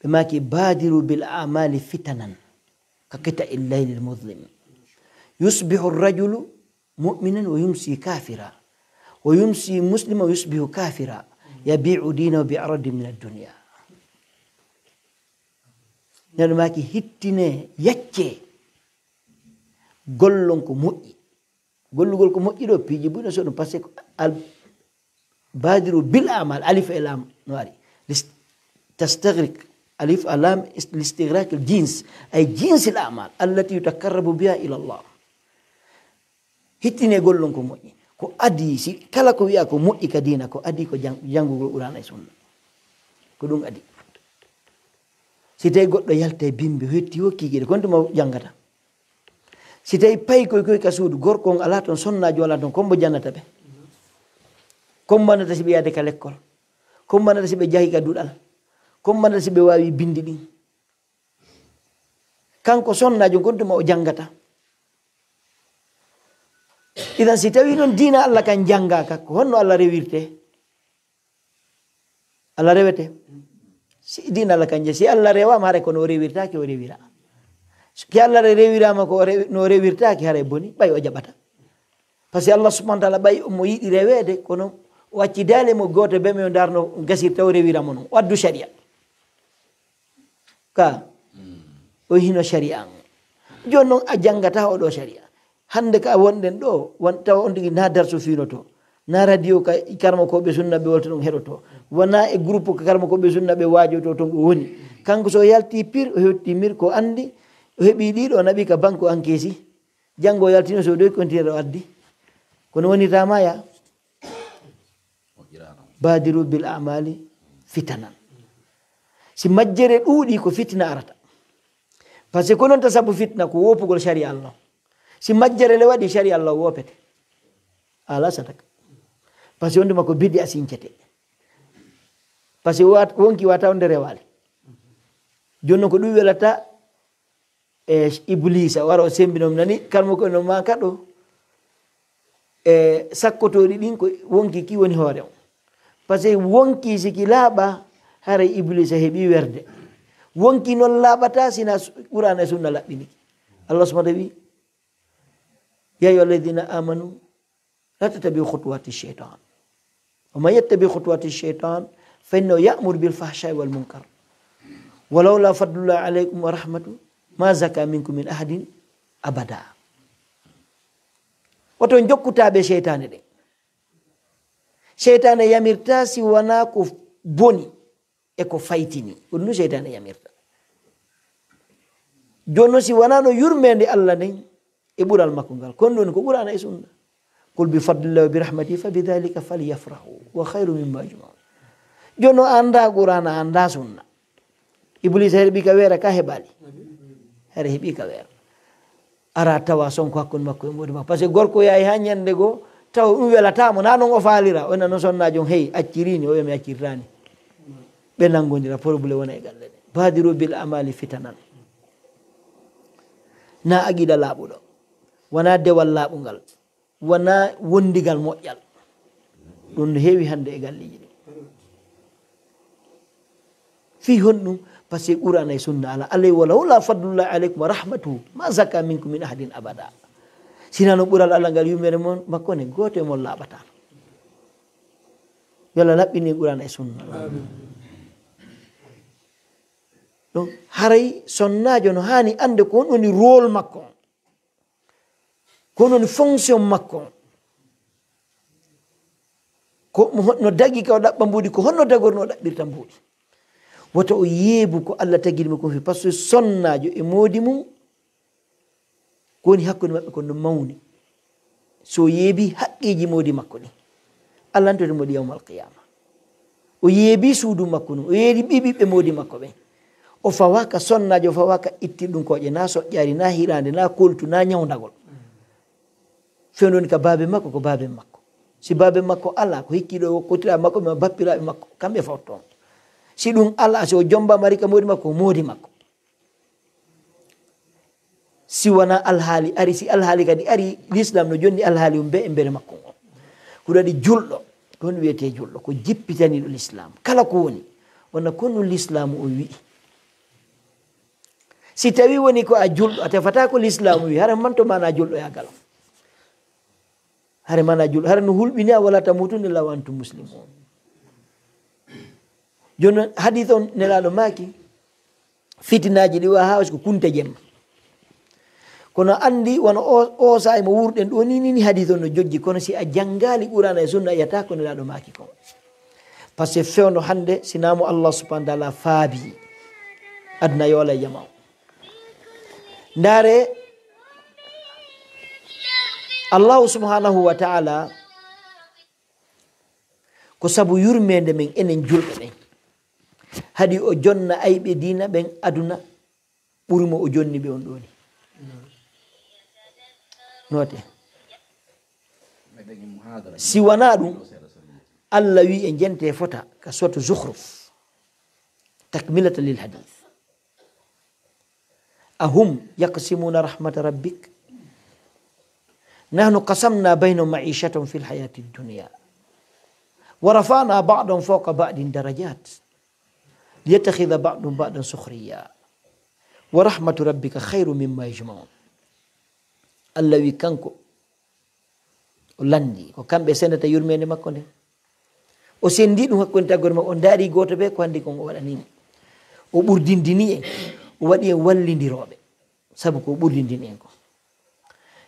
Ɓe maaki, "Badiru bil a'mali fitanan ka qita'il laylil muzlim. Yusbihu rajulu mu'minan wa yumsi kafira, wa yumsi musliman wa yusbihu kafira, yabi'u dinahu bi aradin min ad-dunya." Nelaaɗo maaki, "Hittine, yacce, gollon ko moƴƴi." Gollugol ko moƴƴi ɗo, piiji buy no soɗum, parce que al-, badiru bil a'mal, alif e lam no ari. Lis-, tastagriq, alif e lam, is-, listighraq al jins, ay jins al a'mal, allati yutaqarrabu biha ila Allah. Hittine gollon ko moƴƴi. Ko adii, si kala ko wi'a ko moƴƴi ka diina, ko adii ko jang-, janngugol Qur'aana e Sunna. Ko ɗum adii. Si tawi goɗɗo yaltay bimbi, hetti hokki geɗe, kon tuma janngata. Si tawi payi koy koy ka suudu, gorko on alaa ton, sonnaajo alaa ton, ko mbo jannata ɓe? Ko mbo annata si ɓe yaade ka lekkol? Ko mbo annata si ɓe jahi ka duɗal? Ko mbo annata si ɓe waawi bindi ɗin? Kanko sonnaajo, kon tuma o janngata. Idan, si tawi non diina Allah kan janngaaka, ko honno Allah rewirte? Allah rewete? Si diina Allah kan je-, si Allah rewaama, haray kono o rewirtaake, o rewira. Si Allah re-, rewiraama ko o rewi-, no o rewirtaake, haray boni, ɓay o jaɓata. Parce que Allah subhanahu wa ta'ala ɓay omo yiɗi reweede, kono o acci daale mo gooto, be mo ndarno gasirta o rewira mo non. O addu sharia. Ka, o hino sharia on. Jooni non a janngataa oo ɗoo sharia. Hannde ka wonɗen ɗoo, won, tawa on tigi na darsu fiinoto. Na radio ka karamokooɓe sunna ɓe wolta ɗon heɗoto. Wona e groupe ka karamokooɓe sunna ɓe waajoto ton o woni. Kanko so o yalti pir, o heɓti mir ko anndi, o heɓi ɗiɗo, o naɓi ka banque o encaissi. Janngo o yaltino so o ɗoy continue o addi. Kono woni tamaya. Badiru bil a'mali fitanan. Si majjere ɗuuɗi ko fitina arata. Parce que ko non ta sabu fitna ko wopugol sharia Allah. Si majjere le waɗi, sariya Allah woopete. Alaa sadaka. Parce que on tuma ko bid'a sincete. Parce que wa-, wonki wata on nde rewaali. Jooni non ko ɗum welata, e, Ibliisa wara o semmbino mi nani, kalmo ko no maa kaɗo. E, sakkotooɗi ɗin ko wonki ki woni hoore on. Parce que wonki si ki laaɓa, haray Ibliisa heɓi werde. Wonki non laaɓata sina su-, Qur'aana e Sunna laɓɓini ki. Allah subhanahu wa ta'ala wi, يا أيها الذين آمنوا لا تتبعوا خطوات الشيطان ومن يتبع خطوات الشيطان فإنه يأمر بالفحشاء والمنكر ولولا فضل الله عليكم ورحمته ما زكى منكم من أحد أبدا. Woto on jokku taaɓe seytaane ɗen. Seytaane yamirtaa si wanaa ko boni e ko faytini. Ko ɗum seytaane yamirta. Jooni non si wanaa no yurmeende Allah nden e ɓural makko ngal. Kon ɗum woni ko Qur'aana e Sunna. قل بفضل الله وبرحمته فبذلك فليفرحوا هو خير مما يجمعون. Jooni non a anndaa Qur'aana, a anndaa Sunna. Ibliisa heɓi ka weera ka heɓaali. Hara heɓi ka weera. Ara tawa sonko hakkunde makko e moodi makko. Parce que gorko yahi haa ñannde goo, tawa ɗum welataa mo, naa non o faalira. O nana sonnaajo on, hey, accirii ni, o wi'a mi accirtaani. Ɓe nanngondira, problème wona e galle ɗen. بادروا بالأعمال فتنا. Naa aqiida laaɓuɗo. Wanaa dewal laaɓungal. Wanaa wondigal moƴƴal. Ɗum no heewi hannde e galleeji ɗin. Fii honɗum? Parce que Qur'aana e Sunna alaa. Allah ولولا فضل الله عليكم ورحمته ما زكى منكم من أحد أبدا. Sinaa no ɓural Allah ngal yurmeende mon, makko ne, gooto e mon laaɓataa. Yo Allah laɓɓin en Qur'aana e Sunna. Donc, haray sonnaajo no haani annde ko honɗum woni rôle makko on. Ko honɗum woni fonction makko on. Ko mo honno dagi ka o ɗaɓɓa mbuuɗi, ko honno dagorno o ɗaɓɓirta mbuuɗi. Woto o yeebu ko Allah tagiri mo kon fii, parce que sonnaajo e moodi mum, ko woni hakkunde maɓɓe kon no mawni. Si o yeebii haqqeeji moodi makko ɗin, Allah lantoto mo ɗi yawmal qiyaama. O yeebii suudu makko ndun, o yeebii ɓiɓɓe moodi makko ɓen. O fawaaka sonnaajo, o fawaaka ittirɗum kooƴe, naa soƴƴaari, naa hiraande, naa koltu, naa ñawndagol. Fewndo woni ka baaben makko, ko baaben makko. Si baaben makko alaa, ko hikkiiɗo o, kotiraaɓe makko, ɓe bappiraaɓe makko, kamɓe fawto on. Si ɗum alaa, si o jombaama ari ka moodi makko, ko moodi makko. Si wanaa alhaali ari, si alhaali kadi ari, Lislaam no jonni alhaali on bee e mbere makko on. Ko ɗum waɗi julɗo, ko honɗum wiyetee julɗo? Ko jippitaniiɗo Lislaam. Kala ko woni, wona ko ɗum Lislaamu on wi'i. Si tawii woni ko a julɗo, a tefataa ko Lislaamu wi'i, hara manto maanaa julɗo yaa galam. Hara maanaa julɗo, hara no hulɓini a, ولا تموتن إلا وأنتم مسلمون. Jooni non, hadiis on Nelaaɗo maaki, fitinaaji ɗi wa'a haa ko kunta jemma. Kono anndi, wano o, o saa'i mo wuurɗen ɗoo nii, nii, nii hadiis on no jojji, kono si a janngaali Qur'aana e Sunna, a yi'ataa ko Nelaaɗo maaki kon. Parce que fewndo hannde, sinaa mo Allah subhanahu wa ta'ala faabii, aduna yoola e jamaa on. Ndaaree, Allahu subhanahu wa ta'ala, ko sabu yurmeende men enen julɓe ɓen, haɗi o jonna ayɓe diina ɓen aduna ɓuri mo o jonni ɓe on ɗoo nii. Noote. Si wanaa ɗum, Allah wi'i e jente fota ka suratu Zukhruf, takmilatan lil hadith. أهم يقسمون رحمة ربك نحن قسمنا بينهم معيشتهم في الحياة الدنيا ورفعنا بعضهم فوق بعض درجات ليتخذ بعضهم بعضا سخريا ورحمة ربك خير مما يجمعون. Allah wi kanko, o lanndii, ko kamɓe sendata yurmeende makko nden. O senndii ɗum hakkunde taggorde makko, o ndaari gooto bee ko anndi kon o waɗanii mo. O ɓurdindini en, o waɗi en wallindirooɓe, sabu ko o ɓurdindini en kon.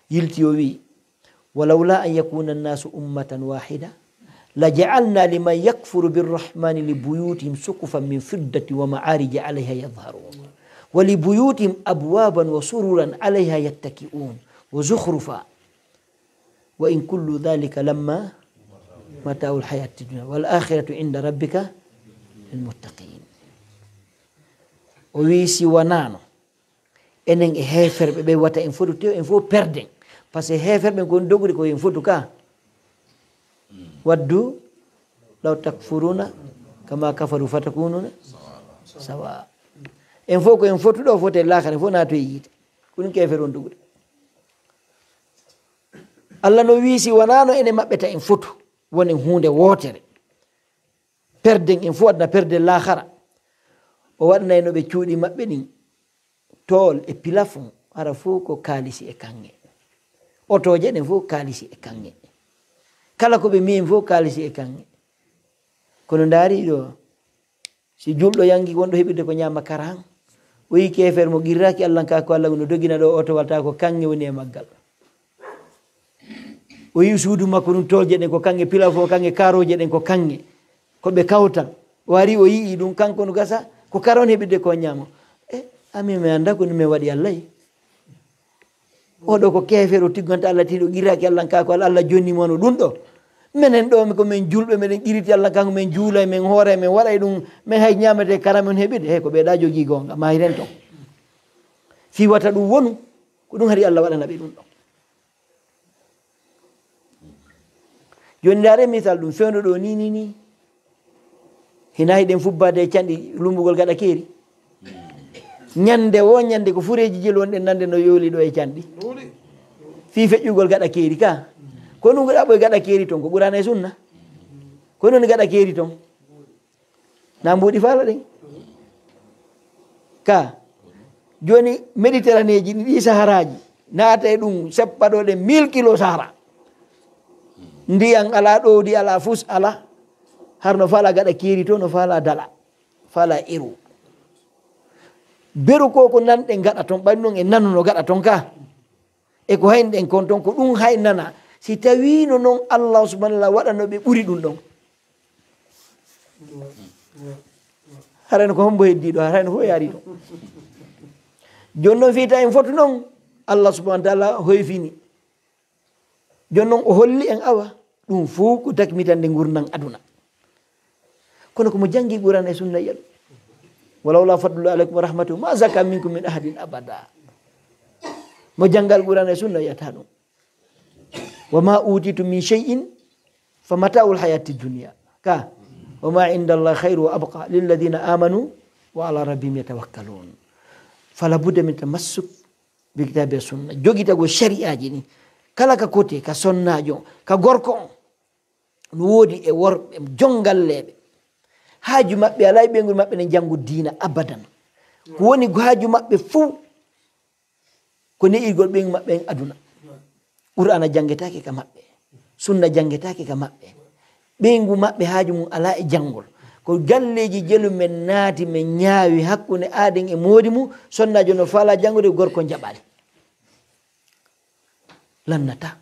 Yilti o wi'i, ولولا أن يكون الناس أمة واحدة لجعلنا لمن يكفر بالرحمن لبيوتهم سقفا من فضة ومعارج عليها يظهرون ولبيوتهم أبوابا وسررا عليها يتكئون وزخرفا وإن كل ذلك لما متاع الحياة الدنيا والآخرة عند ربك للمتقين. O wi'i si wanaano enen e heeferɓe ɓe wata en fotu tew, en fof perden. Parce que heeferɓe ɓen ko on dogude ko en fotu ka. Waddu law takfuruna kama kafaru fatakununa sawa. En fof ko en fotu ɗo, fote laakhara, en fof naatu e yiite. Ko ɗum keefeero on dogude. Allah no wi'i, si wanaano ene maɓɓe ta en fotu, wonen huunde wootere. Perden en fof, aduna perden laakhara. O waɗanayno ɓe cuuɗi maɓɓe ɗin tool e pilafon, hara fof ko kaalisi e kaŋŋe. Otooje ɗen fof kaalisi e kaŋŋe. Kala ko ɓe miin fof kaalisi e kaŋŋe. Kono ndaari ɗo, si julɗo yanki wonɗo heɓirde ko ñaama kara han, o yi'i keefeer mo qirraaki Allah ka ko Allah no dogina ɗo otowal ta ko kaŋŋe woni e maggal. O yi'i suudu makko ɗum, toolje ɗen ko kaŋŋe, pilafon kaŋŋe, kaarooje ɗen ko kaŋŋe. Ko ɓe kawtal. O ari o yi'i ɗum, kanko no gasa, ko kara on heɓirde ko ñaamo. E, amin mi annda ko ɗum men waɗi Allah e. Oɗo ko keefeero tigganta Allah, tiiɗo qirraaki Allah ka ko Allah, Allah jonni mo no ɗum ɗo. Menen ɗo ko men julɓe, meɗen qiriti Allah kanko, men juulay, men hooray, men waɗay ɗum, men hay ñaamete kara men heɓirde. He ko ɓe ɗa jogii goonga, mahiren ton. Fii wata ɗum wonu, ko ɗum hari Allah waɗana ɓe ɗum ɗo. Jooni ndaare misal ɗum fewndo ɗo ni, ni, ni. Hina hiɗen fubbaade e canɗi lumbugol gaɗa keeri. Ñande wo ñande ko fureeji jelu wonɗen nande no yooli ɗo e canɗi. Fii feƴƴugol gaɗa keeri ka. Ko ɗum ko ɗaɓɓoy gaɗa keeri ton, ko Qur'aana e Sunna. Ko non gaɗa keeri ton. Na mbuuɗi faala ɗen. Ka. Jooni Mediteraneeji ɗi, ɗi Saharaaji. Naata e ɗum seppa ɗo ɗen mille kilo Sahara. Ndiyan alaa, ɗowdi alaa, fus alaa. Har no faala gaɗa keeri to, no faala dala. Faala eru. Beru ko ko nanɗen gaɗa ton, ɓay non e nanuno gaɗa ton ka. E ko hayni ɗen kon ton, ko ɗum hay nana. Si tawiino non Allah subhanahu wa ta'ala waɗano ɓe ɓuri ɗum ɗon. Harayno ko hombo heddii ɗo, harayno fof yaari ɗo. Jooni non fii ta en fotu non, Allah subhanahu wa ta'ala hoyfini. Jooni non o holli en awa, ɗum fof ko dakmitande ngurndan aduna. Kono ko mo janngi Qur'aana e Sunna yiya ɗum. "Walawlaa fadlullaahi alaykum wa rahmatuhu maa zakaa minkum min ahadin abadaa." Mo janngal Qur'aana e Sunna yiyata ɗum. "Wa maa uutiitum min shay'in fa mataa'ul hayaatid dunyaa. Ka, wa maa indallaahi khayrun wa abqaa lilladiina aamanuu wa alaa rabbihim yatawakkaluun." Fala budda min tamassuk bi kitaabi wa sunna. Jogitagol shari'aaji ɗin. Kala ka kote, ka sonnaajo, ka gorko on. No woodi e worɓe jongalleeɓe. Haaju maɓɓe alaa e ɓeynguure maɓɓe ne janngu diina abadan. Ko woni ko haaju maɓɓe fuu, ko ne'irgol ɓeyngu maɓɓe en aduna. Qur'aana janngetaake ka maɓɓe. Sunna janngetaake ka maɓɓe. Ɓeyngu maɓɓe haaju mum alaa e janngol. Ko galleeji jelu men naati, men ñaawi hakkunde aaden e moodi mum, sonnaajo no faalaa janngude, gorko jaɓaali. Lannata.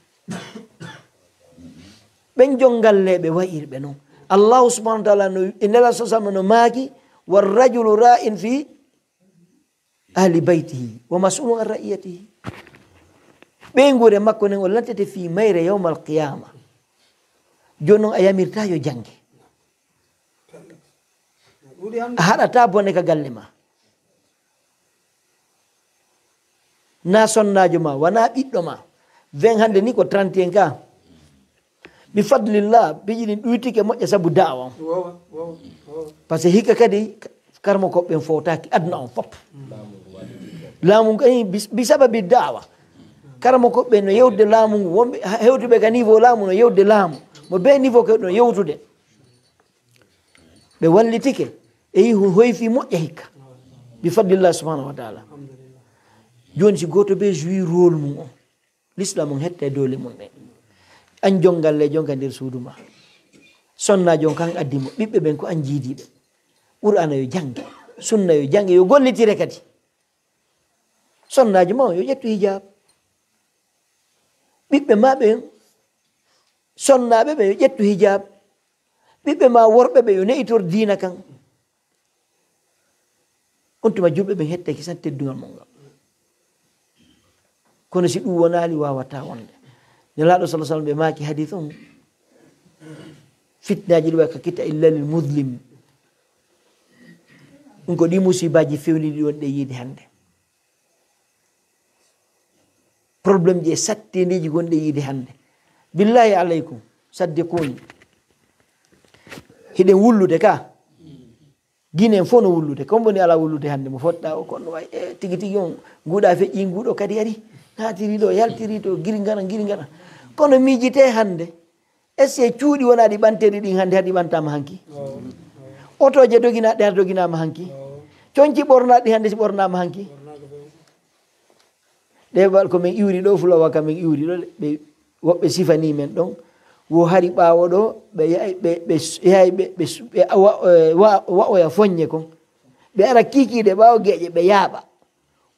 Ɓen jongalleeɓe wa'irɓe non. Allahu subhanahu wa ta'ala no, e Nelaaɗo sallallahu alayhi wa sallam no maaki, "Warrajulu raa'in fi ahli baytihi wa mas'ulun an ra'iyatihi." Ɓeynguure makko nden o lantete fii mayre yawmal qiyaama. Jooni non a yamirta yo jannge. A haɗata bone ka galle ma. Na sonnaajo ma, wana ɓiɗɗo ma. Ven hannde ni ko trente et un ka. Bi fadlillah, piiji ɗin ɗuytike moƴƴa sabu da'awa on. Parce que hikka kadi karamokooɓe ɓen fowtaaki aduna on fop. Laamu ngu, eh, bi, bi sababi da'awa. Karamokooɓe no yewtude laamu ngu, wonɓe ha-, hewtuɓe ka niveau laamu no yewtude laamu. Mo be niveau kewɗo no yewtude. Ɓe wallitike, e yihu hoyfi moƴƴa hikka. Bi fadlillah subhanahu wa ta'ala. Jooni si gooto be jouer rôle mum on, l'islam on hetta e doole mum ɗen. An jongalleejo on ka nder suudu ma. Sonnaajo on kan addi mo. Ɓiɓɓe ɓen ko an jiidi ɓe. Qur'aana yo jannge. Sunna yo jannge. Yo gollitire kadi. Sonnaajo ma on yo ƴettu hijab. Ɓiɓɓe ma ɓen, sonnaaɓe ɓe yo ƴettu hijab. Ɓiɓɓe ma worɓe ɓe yo ne'itor diina kan. On tuma julɓe ɓen hettake san teddungal mon ngal. Kono si ɗum wonaali, waawataa wonde. Nelaaɗo sallallahu alaihi wasallam ɓe maaki hadis on, fitnaaji ɗi wayi ka kita illa lil muslim. Ɗum ko ɗi musibaaji fewniɗi wonɗe yiide hannde. Problème ji e sattindiiji gonɗi e yiide hannde. Billahi aleykum, saddiquni. Hiɗen wullude ka. Ginen fof no wullude. Kon woni alaa wullude hannde mo fotɗaa o, kono wayi, e, tigi tigi on, nguuɗa feƴƴi, nguuɗo kadi ari. Naatiri ɗo, yaltiri to, giri ngana, giri ngana. Kono miijitee hannde, est-ce que cuuɗi wonaa ɗi ɓanteeɗi ɗin hannde, haɗi ɓantaama hanki? Otooje doginaaɗe, haɗi doginaama hanki? Conci ɓornaaɗi hannde, si ɓornaama hanki? Ɗee bal ko min iwri ɗoo, fulawa ka min iwri ɗoo, ɓe, woɓɓe sifanii men ɗon. Wo hari ɓaawo ɗoo, ɓe yahay, ɓe, ɓe s-, yahay, ɓe, ɓe s-, ɓe wa-, eh, wa-, wa'oya foññe kon. Ɓe ara kiikiiɗe ɓaawo geeƴe, ɓe yaaɓa.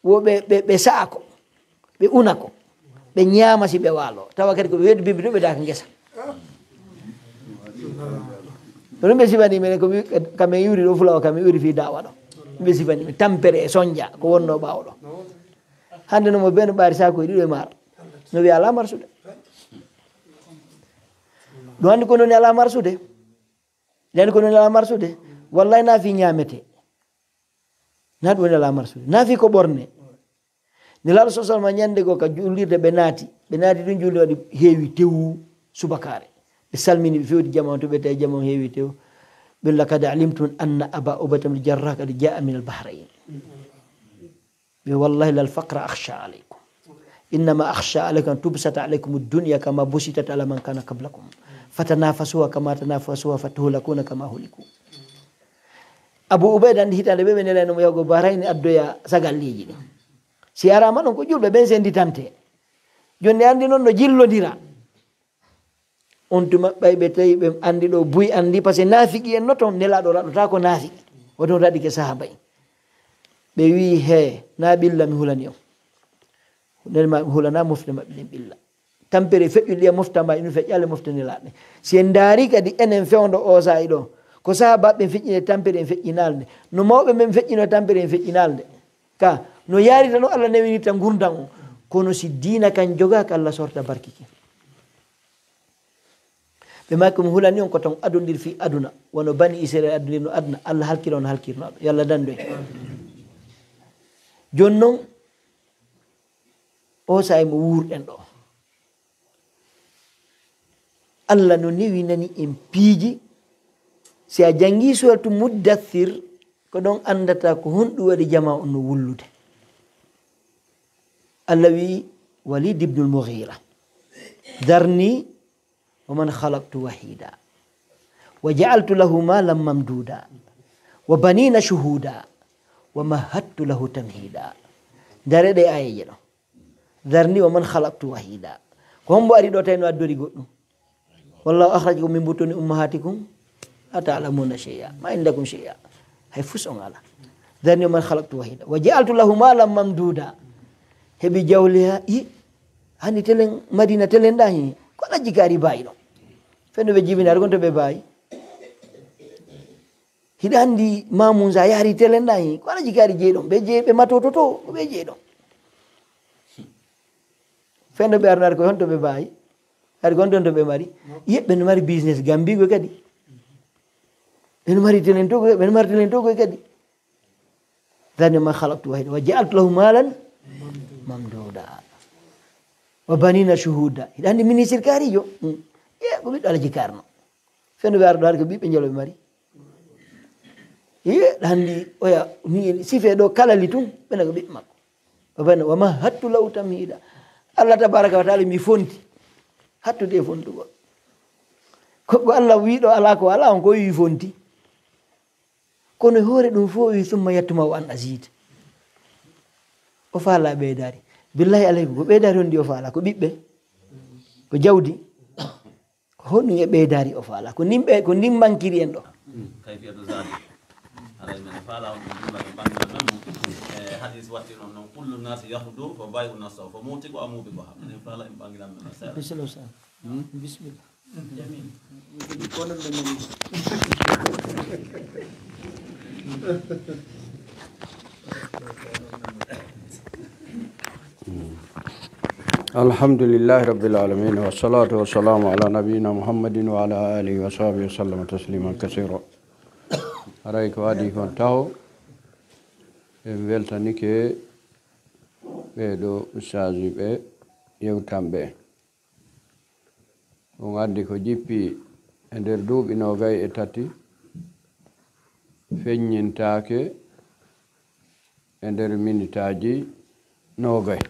Wo ɓe, ɓe, ɓe sa'a ko, ɓe una ko, ɓe ñaama si ɓe waaloo. Tawa kadi ko ɓe weddi bimbi ɗoo, ɓe daaka ngesa. Ko ɗum ɓe sifanii men, ko mi, ka min iwri ɗoo, fulawa ka min iwri fii da'wa ɗoo. Ɓe sifanii men tampere e sonja, ko wonnoo ɓaawo ɗoo. Hannde no mo beno ɓaari saakuji ɗiɗo e maaro. No wiya alaa marsude. Ɗum anndi ko non alaa marsude. Ɗum anndi ko non alaa marsude. Wallahi na fii ñaametee. Na ɗum woni alaa marsude. Na fii ko ɓorne. Nelaaɗo sa sallam ñannde goo ka juulirde ɓe naati. Ɓe naati ɗum juulirde waɗi heewi tewu subakaare. Ɓe salmini, ɓe fewti jama on to ɓe tawi jama on heewi tewu. Ɓe, "Laqad alimtum anna Aba Ubaydah bin Jarrah qad jaa min al-Bahrayn." Ɓe, "Wallahi lal faqra akhsha alaykum. Innama akhsha alaykum an tubsata alaykum ad-dunya kama busitat ala man kana qablakum. Fatanafasuha kama tanafasuha fatuhlakuna kama huliku." Abu Ubayda anndi hitaande ɓe ɓe nelayno mo yahugo Bahrayn addoya sagalliiji ɗin. Si araama ɗon ko julɓe ɓen sennditante. Jooni anndi non no jillondira. On tuma ɓay ɓe tawi ɓe anndi ɗo buy anndi, parce que naafiki en no ton, Nelaaɗo raɗotaako naafiki. O ton raɗike sahaaba en. Ɓe wi'i, "Hee, naa ɓilla mi hulani on. Nel ma mi hulana mofte maɓɓe ɗen ɓilla. Tampere feƴƴuɗe ɗiya mofta ma, inu feƴƴaale mofte Nelaaɗo ɗen." Si en ndaari kadi enen fewndo o saa'i ɗo, ko sahaabaaɓe ɓen feƴƴinee tampere en feƴƴinaali nde. No mawɓe men feƴƴinoo tampere en feƴƴinaali nde. Ka, no yaarita no Allah newinirta ngurndan on. Kono si diina kan jogaaka, Allah sorta barki kin. Ɓe maaki, "Mi hulani on ko ton adondir fii aduna, wano Bani Isra'iila adondirno aduna, Allah halkira on halkirnooɓe." Yo Allah dandu en. Jooni non, o saa'i mo wuurɗen ɗo, Allah no newinani en piiji. Si a janngii Suuratu Muddathir, ko ɗon anndata ko honɗum waɗi jamaa on no wullude. Allah wi'i Walid ibnul Mughira, "Dharni wa man khalaqtu wahida, wa ja'altu lahu malan mamduda, wa banina shuhuda, wa mahattu lahu tamhida." Ndare ɗe aayeeje ɗo. "Dharni wa man khalaqtu wahida." Ko hombo ari ɗo tawi no addori goɗɗum? "Wallahu akhrajakum min butuni ummahatikum la ta'lamuna shay'a, ma indakum shay'a." Hay fus on ala. "Dharni wa man khalaqtu wahida, wa ja'altu lahu malan mamduda." Heɓi jawle ha, i, hani telen Madina telen ɗa hi. Ko Alhaji Kaari Baay ɗon. Fenno ɓe jibini, hari gonto ɓe Baay. Hiɗa anndi Mamun Sa yaari telen ɗa hi. Ko Alhaji Kaari jeyi ɗon. Ɓe jeyi, ɓe matototo, ko ɓe jeyi ɗon. Fenno ɓe arno ari ko honto ɓe Baay. Ari ko honto ɓe mari. Iye, ɓe no mari business Gambiigo kadi. Ɓe no mari telen Togo, ɓe no mari telen Togo kadi. "Dharni wa man khalaqtu wahida, wa ja'altu lahu malan mamduda, wa banina shuhuda." Hiɗa anndi ministre kaarijo? Hmm. Ye, ko ɓiɗɗo Alhaji Kaari no. Fenno ɓe arno ari ko ɓiɓɓe njelo ɓe mari. Ye, ɗa anndi oya, ni sife ɗo kalali tun, ɓe na ko ɓiɓɓe makko. Wa bana, wa mahattu lahu tamhida. Allah tabaraka wa ta'ala mi fonti. Hattude e fontugol. Ko, ko Allah wi'i ɗo alaa ko alaa, on ko wi'i fonti. Kono e hoore ɗum fof o wi'i, "Summa yatma'u an azid." O faalaa ɓeydaari. Billahi aleykum, ko ɓeydaari honɗi o faalaa? Ko ɓiɓɓe? Ko jawdi? Ko honɗum e ɓeydaari o faalaa? Ko ndin ɓe-, ko ndin mankiri en ɗo. Kayfiyatu zalik. Haray men faalaa on ɗum ɗum ɓe ɓangi men ɗum. E hadis watti non non, "Kullu nasi yahudu fa bayu nafsahu fa mutiku aw mubiquha." Minen faalaa en ɓangiran men seeɗa. Bisimilla, Ustaz. Hmm? Bisimilla. Kono ɓe nani. الحمد لله رب العالمين، والصلاة والسلام على نبينا محمد وعلى آله وصحبه وسلم تسليما كثيرا. Haray ko adii kon taho, en weltanike ɓee ɗoo ustaaji ɓe, yewtanɓe en. On anndi ko jippii e nder duuɓi noogay e tati, feññintaake e nder minitaaji noogay,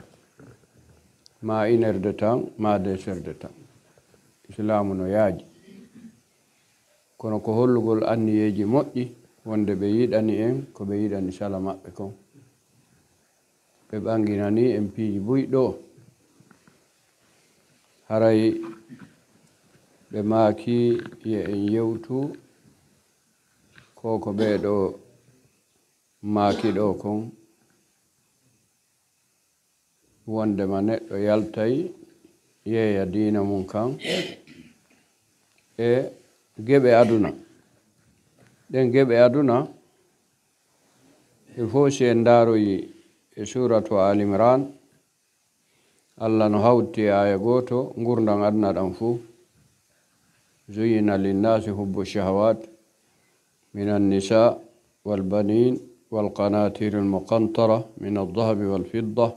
maa une heure de temps, maa deux heures de temps. Islaamu no yaaji. Kono ko hollugol anniyeeji moƴƴi, wonde ɓe yiɗani en ko ɓe yiɗani sala maɓɓe kon. Ɓe ɓanginanii en piiji buy ɗoo. Haray ɓe maaki, yo en yewtu ko ko ɓee ɗoo maaki ɗoo kon, wondema neɗɗo yaltay yeeya diina mun kan e geɓe aduna. Ɗen geɓe aduna, e fow si en ndaaroyi e suuratu Aali Imraan, Alla no hawti e aaya gooto ngurndan aduna ɗan fow. زين للناس حب الشهوات من النساء والبنين والقناطير المقنطرة من الذهب والفضة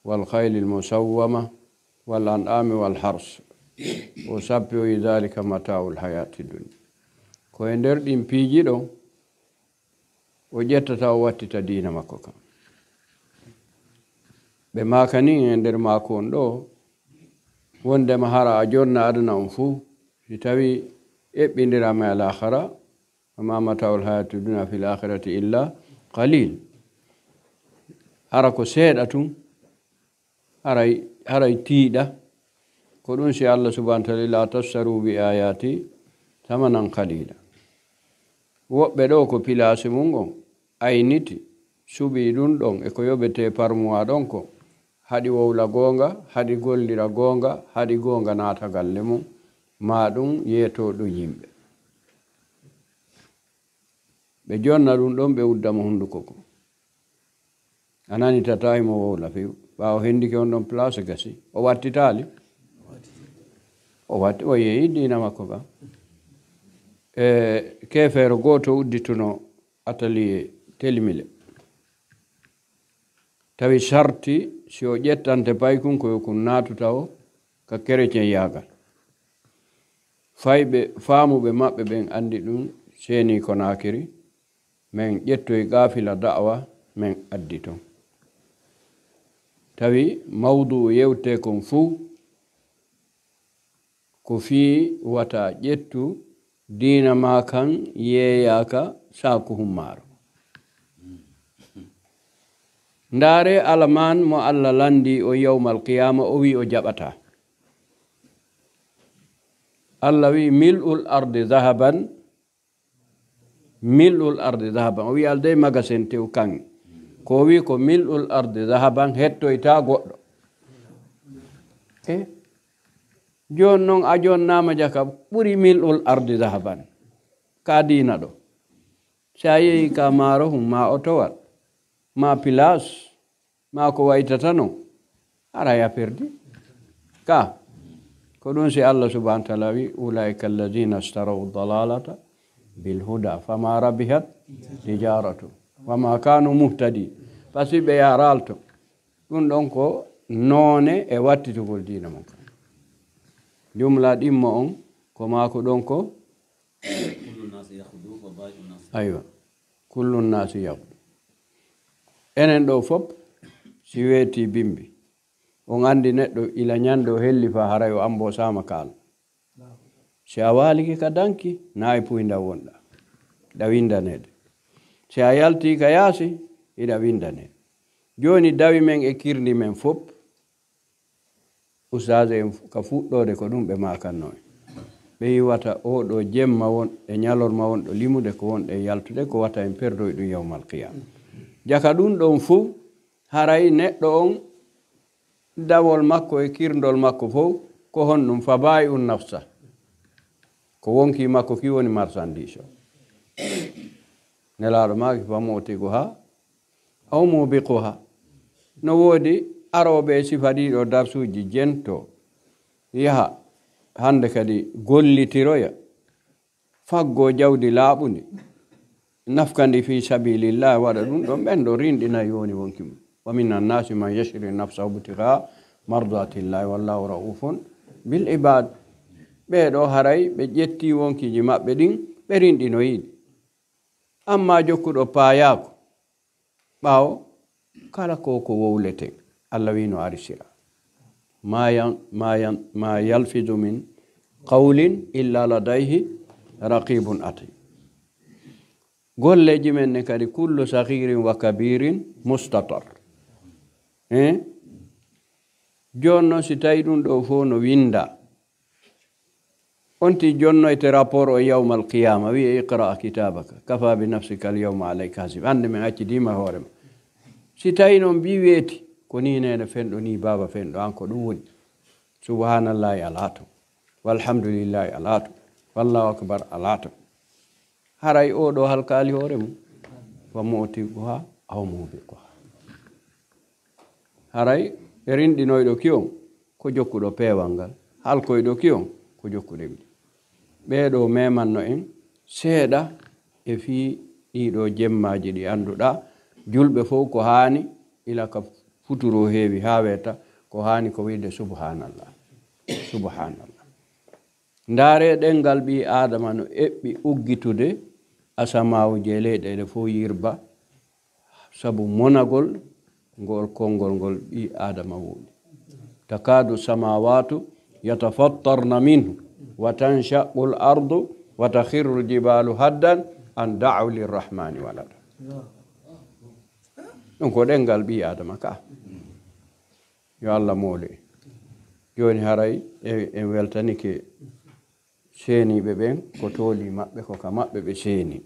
والخيل المسومة والأنعام والحرث. O sappi o wi'i, ذلك متاع الحياة الدنيا. Ko e nder ɗin piiji ɗon o ƴettata, o wattita diina makko kan. Ɓe maakani e nder maaku on ɗoo, wondema hara a jonna aduna on fuu, si tawii eɓɓindiraama e laakhara, وما متاع الحياة الدنيا في الآخرة إلا قليل. Hara ko seeɗa tun, haray, haray tiiɗa. Ko ɗun si Allah subhanahu wa ta'ala, لا تشتروا بآياتي ثمنا قليلا. Woɓɓe ɗoo ko pilaasi mun on ayniti, suɓii ɗun ɗon e ko yoɓetee parmuwaa ɗon kon, haɗi wowla goonga, haɗi gollira goonga, haɗi goonga naata galle mun, maa ɗun yeetoo ɗun yimɓe. Ɓe jonna ɗun ɗon, ɓe udda mo hunduko ko. A nani tata himo wowla few. Ɓaawo hendike on ɗon place gasi. O wattitaali? O watti, o yeeyi diina makko ka. E, keefeero gooto uddituno atelier telimile. Tawi sarti, si o ƴettante paykun, ko yo kun naatu tawo ka kerecen yaagal. Fayɓe, faamuɓe maɓɓe ɓen anndi ɗun, seenii Konaakiri, men ƴettoy qaafila da'awa, men addi ton. Tawi mawdu'u yewtee kon fow ko fii wata ƴettu diina maa kan yeeyaaka saaku hummaaro. Ndaaree alamaan mo Alla lanndii on yawmal qiyaama, o wi'i o jaɓataa. Alla wi'i, ملء الأرض ذهبا، ملء الأرض ذهبا. O wi'i, "Alday magasin tew kan." Ko o wi'i ko, "ملء الأرض ذهبا", hettoytaa goɗɗo. E? Jooni non a jonnaama jaka ɓuri ملء الأرض ذهبا. Ka diina ɗoo. Si a yehi ka maaro hun, maa otowal, maa pilaas, maa ko waytata non, haray a perdi. Ka, ko ɗun si Allah subhanahu wa ta'ala wi, "أولئك الذين اشتروا الضلالة بالهدى فما ربحت تجارتهم وما كانوا مهتدين." Parce que ɓe yaaraali ton. Ɗun ɗon ko noone e wattitugol diina mun kan. Jumla ɗimmo on, ko maa ko ɗon ko كل الناس يغدو وبائع الناس. Aywa. كل الناس يغدو. Enen ɗoo fop, si weetii bimbi, on anndi neɗɗo ila ɲande o helli fa haray o ambosaama ka Alla. Si a waalike ka danki, na e puynda wonɗaa. Hiɗa windaneede. Si a yaltii ka yaasi, hiɗa windaneede. Jooni dawi men e kirndi men fop, Ustaaze en fu-, ka fuɗɗoode ko ɗun ɓe maakannoo en. Ɓe yi'ata oo ɗoo jemma won e ɲalorma wonɗo limude ko wonɗen yaltude, ko wata en perdoy ɗun yawmal qiyaama. Jaka ɗun ɗon fow, haray neɗɗo on, dawol makko e kirndol makko fow, ko honɗun? فبائع نفسه. Ko wonkii makko ki woni marsandiis on. Nelaaɗo maaki, فموبقها أو موبقها. No woodi arooɓe e sifa ɗii ɗoo darsuuji, jentoo, yaha hande kadi gollitiroya, faggoo jawdi laaɓundi, nafka ndi fii sabiilillaahi, waɗa ɗun ɗon, ɓen ɗon rinɗinay woni wonki mun. ومن الناس من يشري نفسه ابتغاء mardatillahi, wallahu ra'ufun bil ibad. Ɓee ɗoo haray ɓe ƴettii wonkiiji maɓɓe ɗin, ɓe rinɗinoyi ɗi. Ammaa jokkuɗo paayaaku, ɓaawo kala ko ko wowleten, Allah wi'i no arisira. Ma yan-, ma yan-, ma yalfidu min qawlin illa ladayhi raqibun atid. Golleeji men ne kadi, kullu saghirin wa kabirin mustatar. Eh? Jooni non, si tawi ɗum ɗoo fof no winndaa, on ti jonnoyte rapport o yawmal qiyama, wi'e, "Iqra kitabaka, kafa bi nafsika al yawma alayka hasiba." Hannde men accidiima hoore ma. Si tawi non mbi weeti, ko ni neene fenɗo, ni baaba fenɗo, an ko ɗum woni. Subhanallahi alaa ton. Walhamdulillahi alaa ton. Wallahu akbar alaa ton. Haray oo ɗoo halkaali hoore mum. Fa mu'tiquha aw mubiquha. Haray ɓe rinɗinoyɗo ki on ko jokkuɗo peewal ngal, halkoyɗo ki on ko jokkuɗo ɗemɗi. Ɓee ɗoo memanno en seeɗa e fii ɗii ɗoo jemmaaji ɗi annduɗaa, julɓe fof ko haani, ila ka futuro heewi haa weeta, ko haani ko wi'de, "Subhanallah, subhanallah." Ndaaree ɗemngal ɓii Aadama no eɓɓi uggitude, asamaawu e leyɗeele fof yirba, sabu monagol ngol konngol ngol ɓii Aadama wowli. Takaadu samawatu yatafattarna minhu wa tanshaqqu al ardu wa takhirru al jibalu haddan an da'u lirrahmani walada. Ɗum ko ɗemngal ɓii Aadama ka. Yo Allah moolu en. Jooni haray e, en weltanike seeniiɓe ɓen, ko tooli maɓɓe, ko ka maɓɓe ɓe seeni.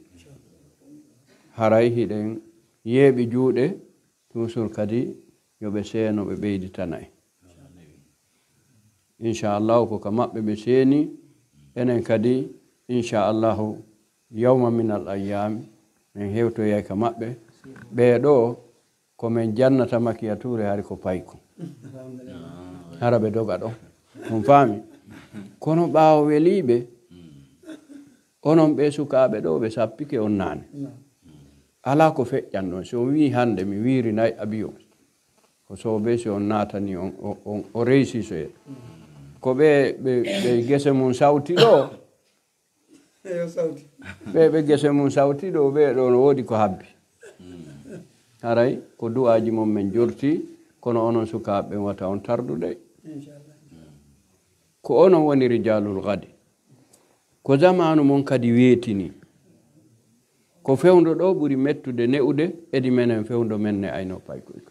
Haray hiɗen yeeɓi juuɗe, toujours kadi yo ɓe seeno, ɓe ɓeyditana en. Inchallahu ko ka maɓɓe ɓe seeni, enen kadi, inchallahu, yawma min al ayyami, men hewtoyay ka maɓɓe. Ɓee ɗoo, ko men jannata makiyatuure, hari ko payku. Hara ɓe doga ɗon. On faami? Kono ɓaawo weliiɓe, onon ɓee sukaaɓe ɗoo, ɓe sappike on naane. Alaa ko feƴƴan ɗon. Si on wi'i hannde mi wiirinay abiyon, ko soobee si on naatani on, o, on, o reysisoye. Ko ɓe, ɓe, ɓe gese mum sawti ɗoo, Eyo, sawti. Ɓee ɓe gese mum sawti ɗoo, ɓee ɗoo no woodi ko habbi. Haray ko du'aaji mon men jorti, kono onon sukaaɓe ɓen wata on tardu dey. Inchallah. Ko onon woni rijaalul gadi. Ko zamaanu mon kadi weetini. Ko fewndo ɗoo ɓuri mettude ne'ude, edi menen fewndo men ne ayno paykoy.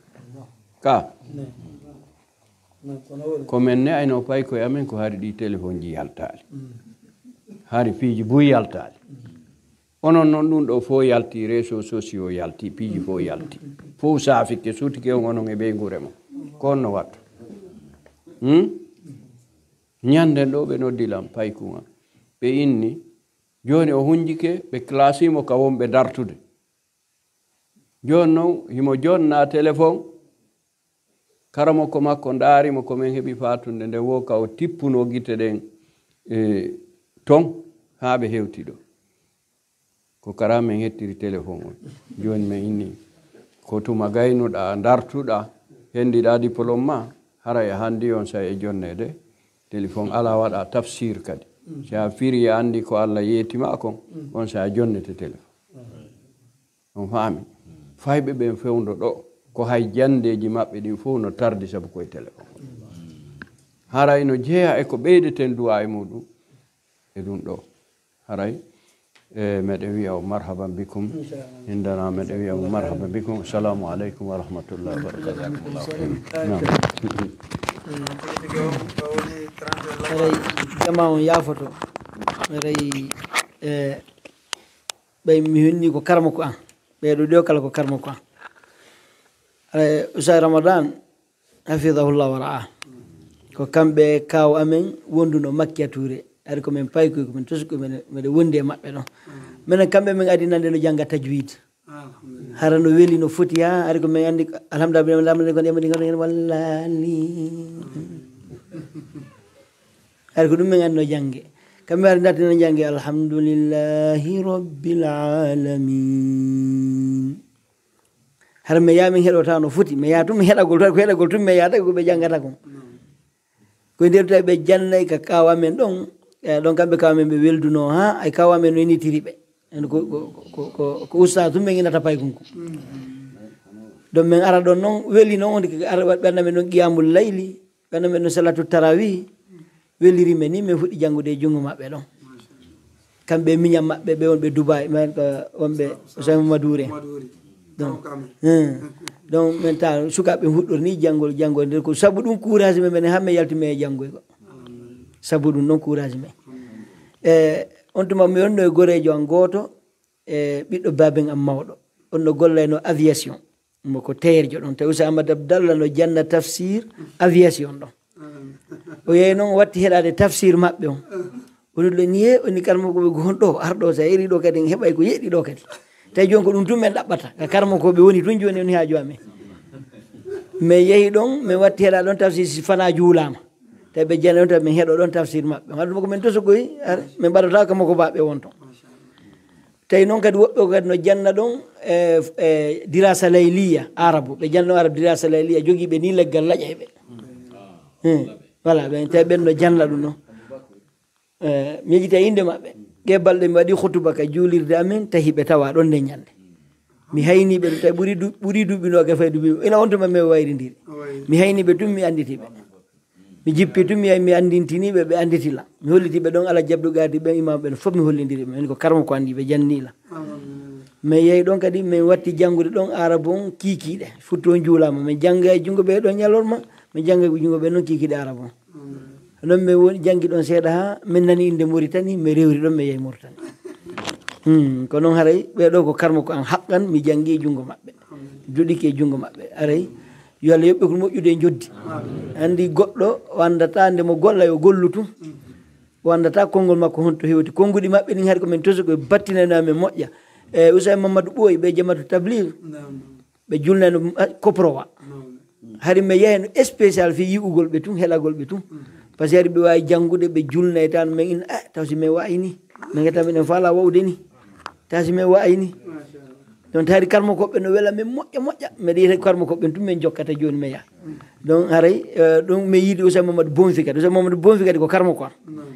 Ka. Ko men ne ayno paykoy amen ko hari ɗi telefonji yaltaali. Hari piiji buy yaltaali. Onon non ɗum ɗoo fof yalti, réseaux sociaux yalti, piiji fof yalti. Fof saafike, sutike on onon e ɓeynguure mon. Ko on no wattu. Hmm? Ñanden ɗoo ɓe noddi lan paykun an. Ɓe inni, jooni o hunjike, ɓe classimo ka wonɓe dartude. Jooni non, himo jonna telefon, karamoko makko ndaari mo ko men heɓi faatunde nde, wo ka o tippunoo gite ɗen, e, ton, haa ɓe hewti ɗoo. Ko kara men hettiri telefon on. Jooni men inni, ko tuma gaynuɗaa, dartuɗaa, henndiɗaa diplôme maa, haray a hanndi on saa'i e jonneede, telefon alaa, waɗaa tafsir kadi. Si a firi, a anndi ko Alla yeeti maa kon, on saa'i a jonnete telefon. On faami? Fayɓe ɓen fewndo ɗoo, ko hay janndeeji maɓɓe ɗin fof no tardi sabu koye tele on. Haray no jeyaa e ko ɓeydeten du'aa e muɗum, e ɗum ɗoo. Haray, e, meɗen wi'a on marhaban bikum. Inchallah. Indana, meɗen wi'a on marhaban bikum. Assalamu aleykum wa rahmatullahi wa barakatuh. Naam. Haray, jama on yaafoto. Haray, e, ɓay mi honni ko karma ko an. Ɓee ɗoo ɗiɗo kala ko karma ko an. Eh, Oustaz Ramadan, hafidahullah wa ra'ah. Ko kamɓe kaaw amen wonduno Makkiya Touré. Ari ko men paykoy, ko men tosi, ko men, meɗen wondi e maɓɓe ɗon. Menen kamɓe men adinande no jannga tajwid. Alhamdulillah. Hara no weli, no foti, ha, ari ko men anndi, alhamdulillah, ɓe lamande kon, ɓe lamande kon, wallani. Hari ko ɗum men anndi no jannge. Kamɓe hari natti no jannge, "Alhamdulillahi Rabbil Alamin." Hara mi yaa min heɗota no foti. Mi yaa tun mi heɗagol, ko heɗagol tun mi yaata ko ɓe janngata kon. Ko e nder tawi ɓe jannay ka kaawa men ɗon, e ɗon kamɓe kaawa men ɓe weldunoo, haa ay kaawa men no initiri ɓe. En ko, ko, ko, ko, ko ustaas tun men inata paykun kun. Ɗon men ara ɗon non, weli non, on ara ɓe anna men ɗon qiyamul layli, ɓe anna men ɗon salatu tarawih, weliri men ni, men fuɗɗi janngude e junngo maɓɓe ɗon. Kamɓe e miñan maɓɓe, ɓe wonɓe Dubai, men ko wonɓe Usama Maduri en. Donc, hein. Donc, men ta sukaaɓe fuɗɗori ni janngol, janngol nder ko sabu ɗum courage men, men hamme yalti men e janngoy ko. Sabu ɗum ɗon courage men. E, on tuma mi wonno e goreejo an gooto, e ɓiɗɗo baaben an mawɗo. On no gollayno aviation. Mo ko teerjo ɗon. Tawi Oustaz Amadou Abdallah no janna tafsir aviation ɗon. O yehi non, o watti heɗaade tafsir maɓɓe on. O noddi ni, "He, oni karmoko ɓe gon ɗo, arɗo sa eri ɗo kadi, en heɓay ko yeɗi ɗo kadi." Tawi jooni ko ɗum tun men ɗaɓɓata. Ka karmoko ɓe woni tun jooni, woni haaju amen. Men yehi ɗon, men watti heɗa ɗon tafsir si fana juulaama. Tawi ɓe jani ɗon, tawi men heɗo ɗon tafsir maɓɓe. Haɗu ko men tosogoy, are, men mbaɗata ka moko ba ɓe won ton. Tawi non kadi woɓɓe ko kadi no janna ɗon, e, e, dirasa layliya, arabu. Ɓe janna ɗon arabu dirasa layliya, jogii ɓe ni leggal laƴa e ɓe. Hmm. Voilà, ɓen, tawi ɓen no janna ɗum non. Eh, mi yejjita innde maɓɓe. Ɗee balɗe mi waɗi khutuba ka juulirde amen, tahi ɓe tawa ɗon nden ñande. Mi hayni ɓe, tawi ɓuri du-, ɓuri duuɓi noogayi fay duuɓi. Ina on tuma men wayrindiri. Mi hayni ɓe tun, mi annditi ɓe. Mi jippi tun, mi yahi, mi anndintini ɓe, ɓe annditi lan. Mi holliti ɓe ɗon Alhaji Abdou Gadi ɓen, imam ɓen fof mi hollindiri ɓe. Min ko karmo ko anndi ɓe janni lan. Amin. Mi yahi ɗon kadi, min watti janngude ɗon Aarabu on kiikiiɗe. Futti on juulaama. Min jannga e junngo ɓe ɗon ñalorma, min jannga e junngo ɓe non kiikiiɗe Aarabu on. Amin. Non min woni janngi ɗon seeɗa haa min nani innde Moritani, min rewri ɗon, min yahi Moritani. Hmm, ko non haray ɓee ɗoo ko karmo ko an haqqan, mi janngi e junngo maɓɓe. Duɗike e junngo maɓɓe. Aray, yo Allah yoɓ ɓe ko moƴƴude e njoddi. Anndi goɗɗo o anndataa nde mo golla, yo gollu tun. O anndataa konngol makko honto hewti. Konnguɗi maɓɓe ɗin hari ko men tosi ko ɓe battinani amen moƴƴa. E Ousseyn Mamadou Ɓooy, ɓe Jamaatu Tabligh, ɓe julnayno, ah, koprowa. Hari mi yahayno spécial fii yi'ugol ɓe tun, heɗagol ɓe tun. Parce que hari ɓe waawi janngude, ɓe julnay tan, men ina, ah, taw si men wa'ay ni. Men ngeta miɗen faalaa wa'ude ni. Taasi men wa'ay ni. Machallah. Donc, taari karmo koɓɓe no wela men moƴƴa, moƴƴa. Mbeɗa yi'ata karmo koɓɓen tun men jokkata jooni men yaha. Donc, haray, eh, ɗum men yiidi Ousseyn Mamadou Bonfi kadi. Ousseyn Mamadou Bonfi kadi ko karmo ko am. Naam.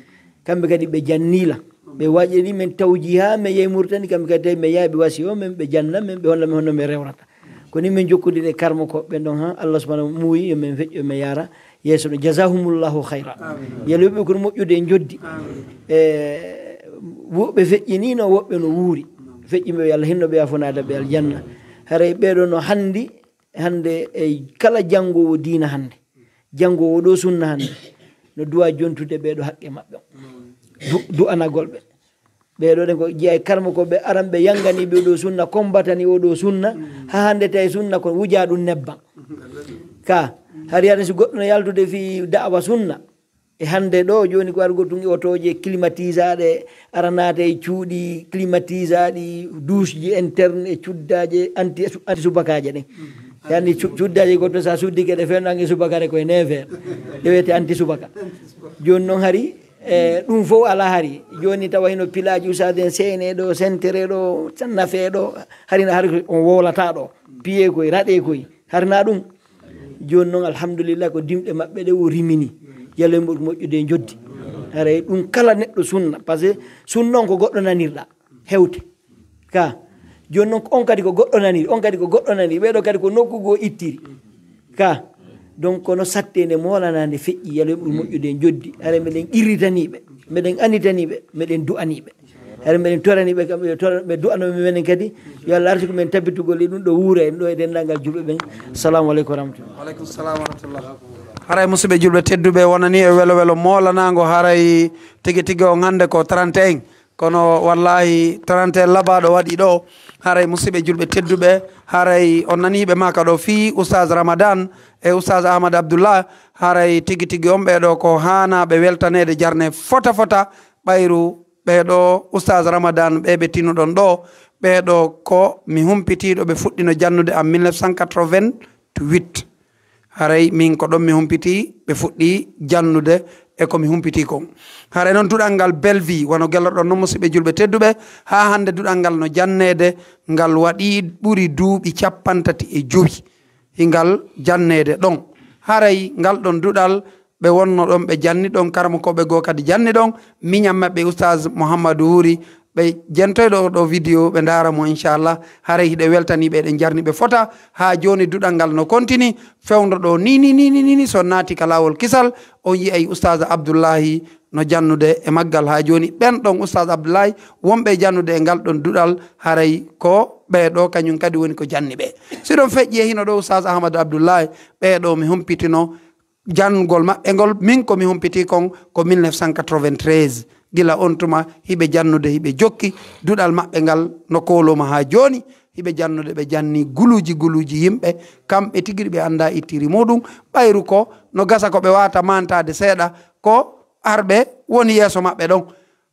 Kamɓe kadi ɓe janni lan. Ɓe waɗi men tawjiha, men yahi Mauritanie, kamɓe kadi tawi men yahi ɓe wasi o men, ɓe janna men, ɓe holla men honno men rewrata. Ko ni men jokkondiri e karmo koɓɓen ɗon, ha Allah subhanahu muuyi, yo men feƴƴo, yo men yaara yeeso ɗo. Jazahumullahu khayra. Amin. Yo Allah yoɓ ɓe ko moƴƴude e njoddi. Amin. E, woɓɓe feƴƴiniino, woɓɓe no wuuri. Feƴƴiiɓe, yo Allah hinno ɓe, yaafo, naada ɓe aljanna. Haray ɓee ɗoo no handi, hande e kala janngoowo diina hande, janngoowo ɗoo sunna hande, no duwa jontude ɓee ɗoo haqqe maɓɓe on. Du-, du'anagol ɓe. Ɓee ɗoo ɗen ko jeyaa e karmo ko ɓe aran ɓe yanngani ɓe ɗoo sunna, kombatani oo ɗoo sunna, haa hannde tawi sunna ko wujaa ɗum nebban. Ka, hari hannde si goɗɗo no yaltude fii da'awa sunna, e hannde ɗoo jooni ko arugol tun e otooje climatisaaɗe, ara naata e cuuɗi climatisaaɗi, doucheji interne e cuddaaje anti, anti subakaaje ɗen. Yani cu-, cuddaaje goɗɗo sa suddike ɗe fewndo ange subakare koye neefe. Ɗe wiyete anti subaka. Jooni non hari, E, ɗum fof alaa hari. Jooni tawa hino pilaaji usaaden seenee ɗo, sentere ɗo, nafe ɗo, hari na hari on wowlataa ɗo. Piyee koy, raɗee koy, hari na ɗum. Jooni non, alhamdulillah, ko dimɗe maɓɓe ɗe o rimini. Yalla e mo-, moƴƴude e njoddi. Haray ɗum kala neɗɗo sunna, parce que sunna on ko goɗɗo nanirɗa, hewte. Ka, jooni non, on kadi ko goɗɗo nani, on kadi ko goɗɗo nani, ɓee ɗoo kadi ko nokku goo ittiri. Ka, donc, kono sattee nde moolanaa nde feƴƴi, yalla yoɓ ɗum moƴƴude e njoddi. Hara meɗen qirritanii ɓe, meɗen anitanii ɓe, meɗen du'anii ɓe. Hara meɗen toranii ɓe, kamɓe yo tora-, ɓe du'anoo men menen kadi, yo Allah arsuku men tabbitugol e ɗum ɗo wuura en ɗo e denndaangal julɓe ɓen. Assalamu aleykum wa rahmatullah. Wa aleykum salam wa rahmatullah. Haray musidɓe julɓe tedduɓe wonanii e welo welo moolanaango, haray tigi tigi on hannde ko trente et un. Kono wallaahi, trente et un labaaɗo waɗi ɗo. Haray, musidɓe julɓe tedduɓe, haray on nanii ɓe maaka ɗo fii Oustaz Ramadan e Oustaz Ahmad Abdullah. Haray tigi tigi on ɓee ɗoo ko haanaa ɓe weltaneede jarne fota fota. Ɓayru ɓee ɗoo Oustaz Ramadan ɓee ɓe tinuɗon ɗo, ɓee ɗoo ko mi humpitiiɗo ɓe fuɗɗino jannude en mille neuf cent quatre-vingt-huit. Haray min ko ɗon mi humpitii, ɓe fuɗɗii jannude e ko mi humpitii kon. Haray non duɗal ngal Bellevue, wano gelloɗon non, musidɓe julɓe tedduɓe, haa hannde duɗal ngal no janneede, ngal waɗii ɓuri duuɓi cappanɗe tati e jowi hingal janneede ɗon. Haray ngal ɗon duɗal ɓe wonno ɗon, ɓe janni ɗon, karamokooɓe goo kadi janni ɗon, miñan maɓɓe Oustaz Mouhamadou Wuri, ɓe jentoyɗo oo ɗoo vidéo, ɓe ndaara mo, inchallah. Haray hiɗen weltanii ɓe, eɗen jarni ɓe fota. Haa jooni duɗal ngal no kontini, fewndo ɗoo ni, ni, ni, ni, ni, ni, so on naati ka laawol kisal, on yi'ay Oustaz Abdullahi no jannude e maggal. Haa jooni ɓen ɗon Oustaz Abdullahi wonɓe e jannude e ngal ɗon duɗal, haray ko ɓee ɗoo kañum kadi woni ko janni ɓe. Si ɗon feƴƴi e hino ɗoo Oustaz Ahmadu Abdullahi, ɓee ɗoo mi humpitino, janngol maɓɓe ngol, min ko mi humpitii kon ko mille neuf cent quatre-vingt-treize. Gila on tuma hiɓe jannude, hiɓe jokki duɗal maɓɓe ngal no kooloma haa jooni. Hiɓe jannude, ɓe janni guluuji guluuji yimɓe, kamɓe tigi ɓe anndaa ittiri muuɗum. Ɓayru ko no gasa ko ɓe waawata maantaade seeɗa, ko arɓe woni yeeso maɓɓe ɗon.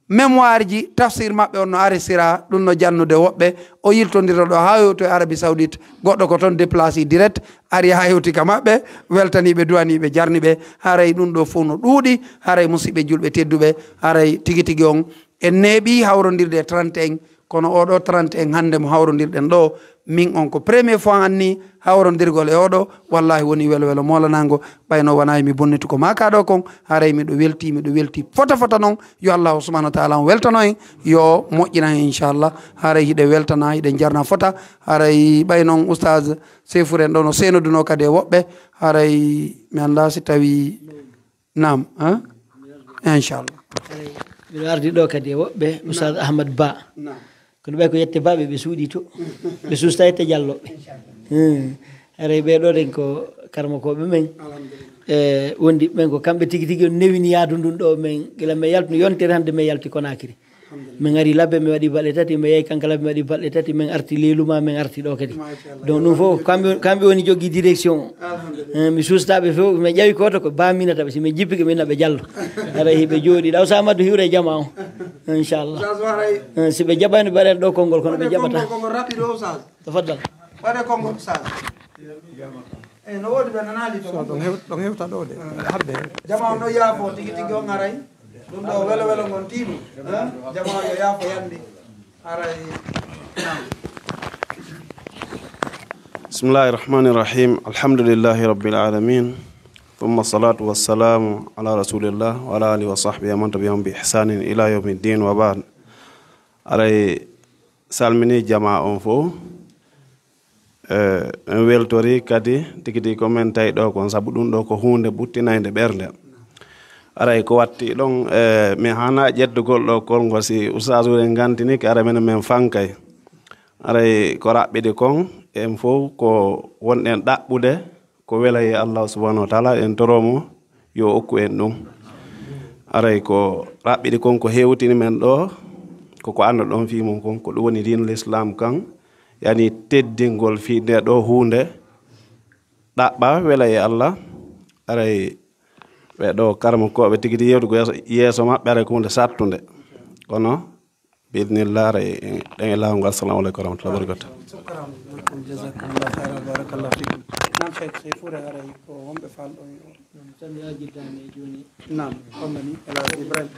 Mémoire ji tafsir maɓɓe on no aristira, ɗum no jannude woɓɓe. O yiltondira ɗo haa yewtoy Arabie Saoudite, goɗɗo ko ton déplacé direct, ari haa hewti ka maɓɓe, weltanii ɓe, duwanii ɓe, jarni ɓe. Haray ɗum ɗoo fow no ɗuuɗi, haray musiɓɓe julɓe tedduɓe, haray tigi tigi on en neeɓii hawrondirde e trente et un, kono oo ɗoo trente et un hannde mo hawrondirɗen ɗoo, min on ko premier fois anni hawrondirgol e oo ɗoo, wallaahi wonii welo welo moolanaango, ɓay no wonaa mi bonnitu ko maakaa ɗoo kon, haray miɗo weltii, miɗo weltii fota fota non. Yo Allaahu subhaanahu wa taala on weltano en, yo moƴƴinan en inchallah. Haray hiɗen weltanaa, hiɗen jarnaa fota. Haray ɓay non Oustaz Seyfou en ɗoo no seenodunoo kadi e woɓɓe. Haray mi anndaa si tawii, naam, ha? Inchallah. Miɗo ardi ɗoo kadi e woɓɓe, Oustaz Ahmad Ba. Naam. Kono ɓay ko yette Ba ɓe, ɓe suuɗii to. Ɓe suusta yette Jallo ɓe. Hmm. Haray ɓee ɗoo ɗen ko karamokooɓe men. Alhamdulillah. E wondiɓɓe men ko kamɓe tigi tigi on newini yaadu ndun ɗoo men. Gila men yaltu yontere hannde men yalti Konaakiri. Alhamdulillah. Men ari Labbe, men waɗi balɗe tati, men yahi Kankalabe, men waɗi balɗe tati, men arti Leeluma, men arti ɗoo kadi. Machallah. Donc ɗum fof kamɓe, kamɓe woni jogii direction o. Alhamdulillah. Eh, mi suusta ɓe fof, mi ƴawi gooto ko Ba Minata ɓe, si mi jippike mi naɓe Jallo. Haray hiɓe jooɗii ɗaw, Sa Madou hiwre e jamaa o. Inchallah. Oustaz, haray. Eh, si ɓe jaɓani ɓe waɗan ɗoo konngol, kono ɓe waɗe jaɓata. Konngol, konngol rapido, Oustaz. Tafaddal. Waɗe konngol, Oustaz. Eh, no woodi ɓe nanaali to. So ɗon hew-, ɗon hewta ɗoo de. Eh. Harde. Jamaa o no yaafo tigi tigi on haray. Ɗum ɗoo welo welo ngon tiiɗu. Eh? Jamaa o yo yaafo yandi. Haray. Naam. بسم الله الرحمن الرحيم. الحمد لله رب العالمين. ثم الصلاة والسلام على رسول الله وعلى آله وصحبه ومن تبعهم بإحسان إلى يوم الدين وبعد. Haray salmini jamaa on fow. Eh, en weltori kadi tigi tigi ko men tawi ɗoo kon, sabu ɗum ɗoo ko huunde ɓuttinaynde ɓernde. Haray ko watti ɗon, eh, mi haana ƴettugol ɗoo konngol si Oustaz Wuri en ngantinike, haray menen men fankay. Haray ko raɓɓiɗi kon, en fow ko wonɗen ɗaɓɓude ko wela e Allah subhanahu wa taala, en toro mo yo okku en ɗum. Haray ko raɓɓiɗi kon ko hewtini men ɗoo, ko ko annduɗon fii mum kon, ko ɗum woni diinul Islam kan, yani teddingol fii nde ɗoo huunde, ɗaɓɓa wela e Allah. Haray ɓee ɗoo karamokooɓe tigi tigi yewtugo yeeso, yeeso maɓɓe, haray ko huunde sattunde. Kono Bi'idhnillah, haray ɗen e laawol ngol. Assalamu aleykum wa rahmatullahi wa barakatuh. Shukran. Jazakumullahu khairan, barakallahu fikum. Naam, Cheikh, Cheikh Fure, haray ko wonɓe faalɗon yo. Ɗum tan yaajidaani e jooni. Naam, on nani, El Hadj Ibrahim.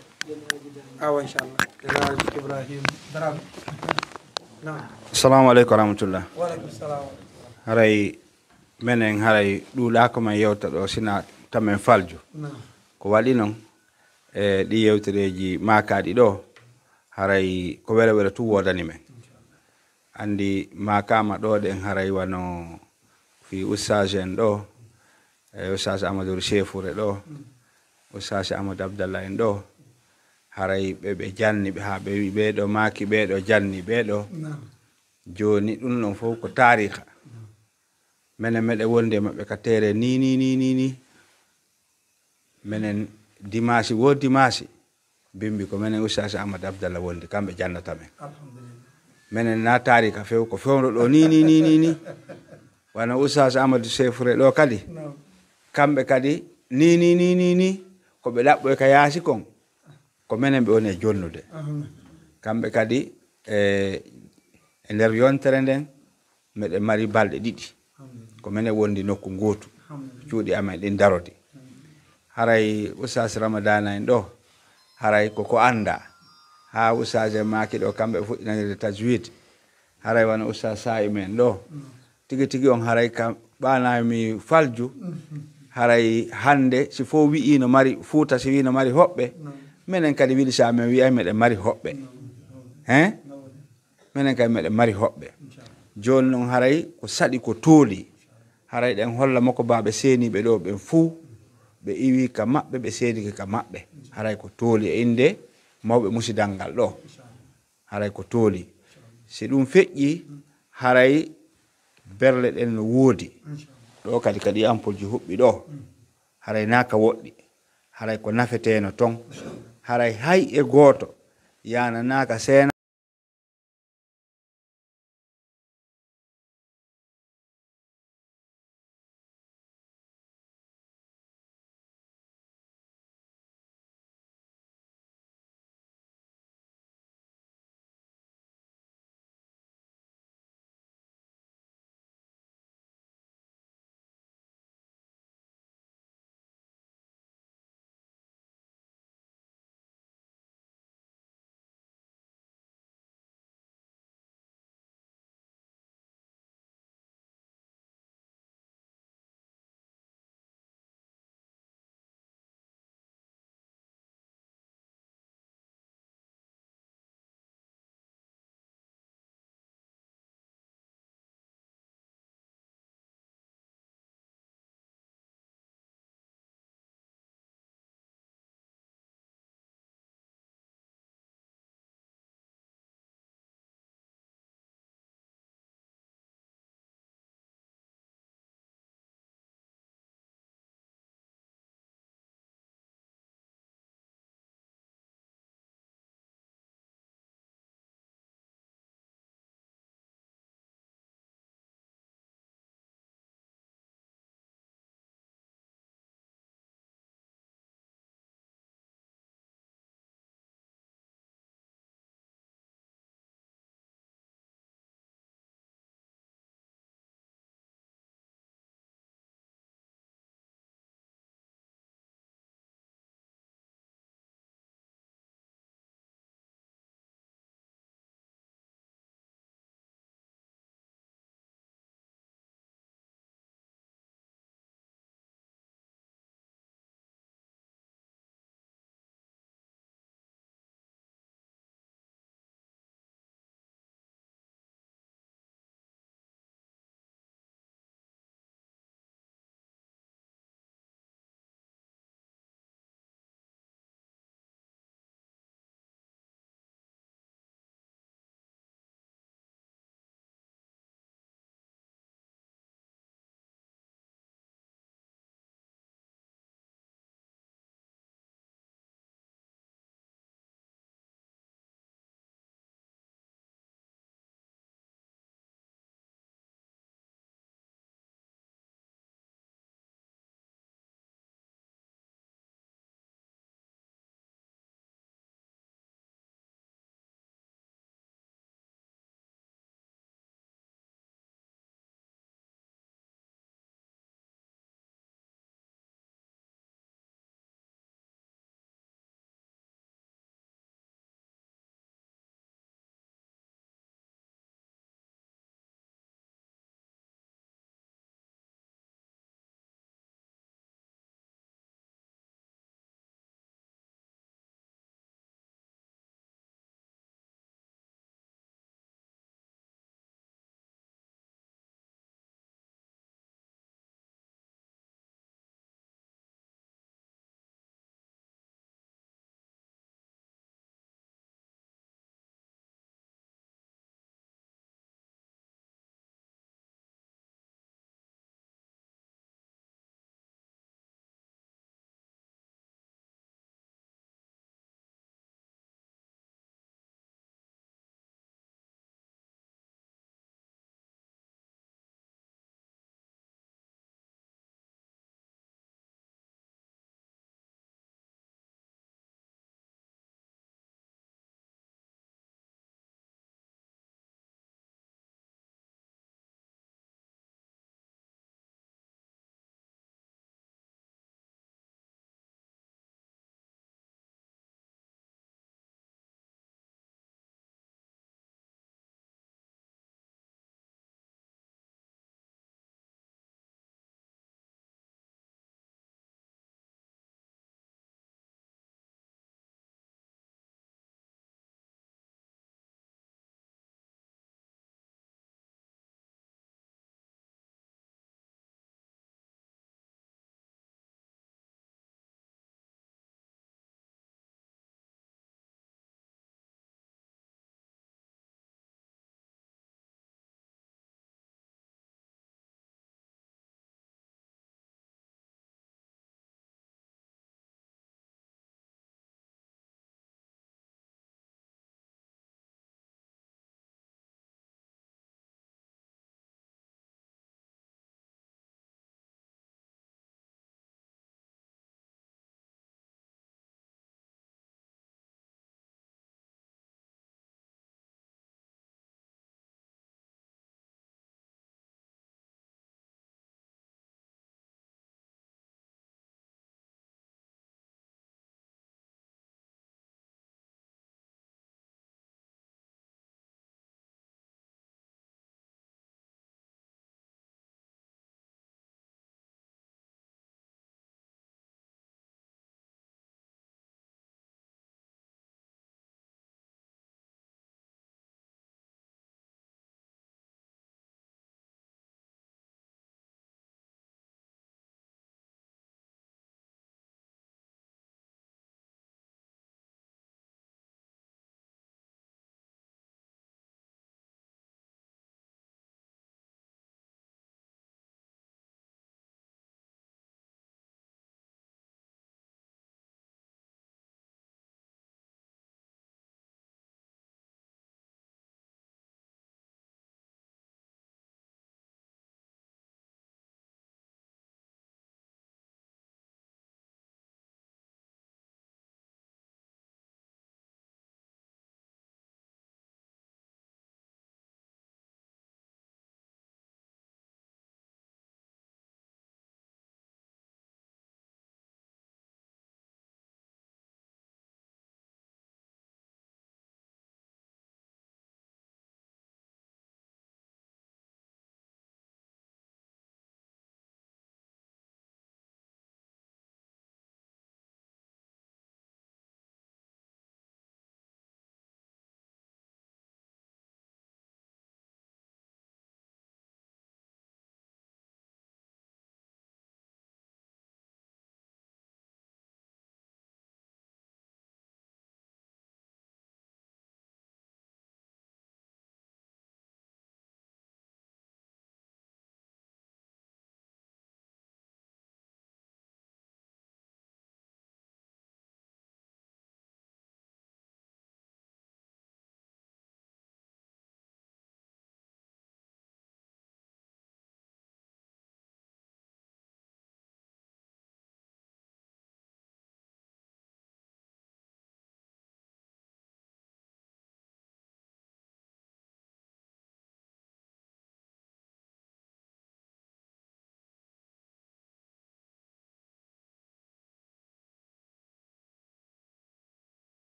Awa, inchallah. El Hadj Ibrahim Dramé. Naam. Assalamu aleykum wa rahmatullah. Wa aleykum salam. Haray menen haray ɗuuɗaa ko men yewta ɗoo, sina tamen falju. Naam. Ko waɗi non, e ɗii yewtereeji maakaaɗi ɗoo, haray ko welo welo tun woodani men. Anndi maakaama ɗoo ɗen haray wano fii ustaas en ɗoo, e ustaas Amadou Cheifoure ɗoo, ustaas Amadou Abdallah en ɗoo, haray ɓe, ɓe janni ɓe haa ɓe wi'i ɓee ɗoo maaki, ɓee ɗoo janni, ɓee ɗoo. Naam. Jooni ɗun ɗon fow ko taariika. Menen meɗen wondi e maɓɓe ka teere nii, nii, nii, nii, nii. Menen dimaasi woo dimaasi, bimbi ko menen ustaas Ahmad Abdallah wondi, kamɓe jannata men. Alhamdulillah. Menen na taariika few, ko fewndo ɗoo nii, nii, nii, nii, nii. Wano ustaas Ahmadu Seefure ɗoo kadi. Naam. Kamɓe kadi nii, nii, nii, nii, nii. Ko ɓe ɗaɓɓoy ka yaasi kon, ko menen ɓe woni e jonnude. Ahan. Kamɓe kadi, e, e nder yontere nden, meɗen mari balɗe ɗiɗi. Alhamdulillah. Ko menen wondi nokku ngootu. Alhamdulillah. Cuuɗi amen ɗin darodi. Alhamdulillah. Haray ustaas Ramadana en ɗoo, haray ko ko anndaa. Haa ustaas en maaki ɗoo, kamɓe fuɗɗinanirde tajwid. Haray wano ustaas Saa'im en ɗoo. Mm. Tigi tigi on haray ka ɓaanaa mi falju. Mm. Haray hannde, si fof wi'ii no mari, Fuuta si wi'i no mari hoɓɓe, menen kadi wili si amen wi'ay meɗen mari hoɓɓe. Hein? Menen kadi meɗen mari hoɓɓe. Jooni non haray ko saɗi ko tooli. Haray ɗen holla mokobaaɓe seeniiɓe ɗoo ɓen fuu, ɓe iwii ka maɓɓe, ɓe seenike ka maɓɓe. Haray ko tooli e innde mawɓe musidal ngal ɗoo. Haray ko tooli. Si ɗum feƴƴii, haray berle ɗen no woodi. Ɗoo kadi, kadi ampolji huɓɓi ɗoo. Haray naa ka woɗɗi. Haray ko nafeteeno ton. Haray hay e gooto yaananaaka seena.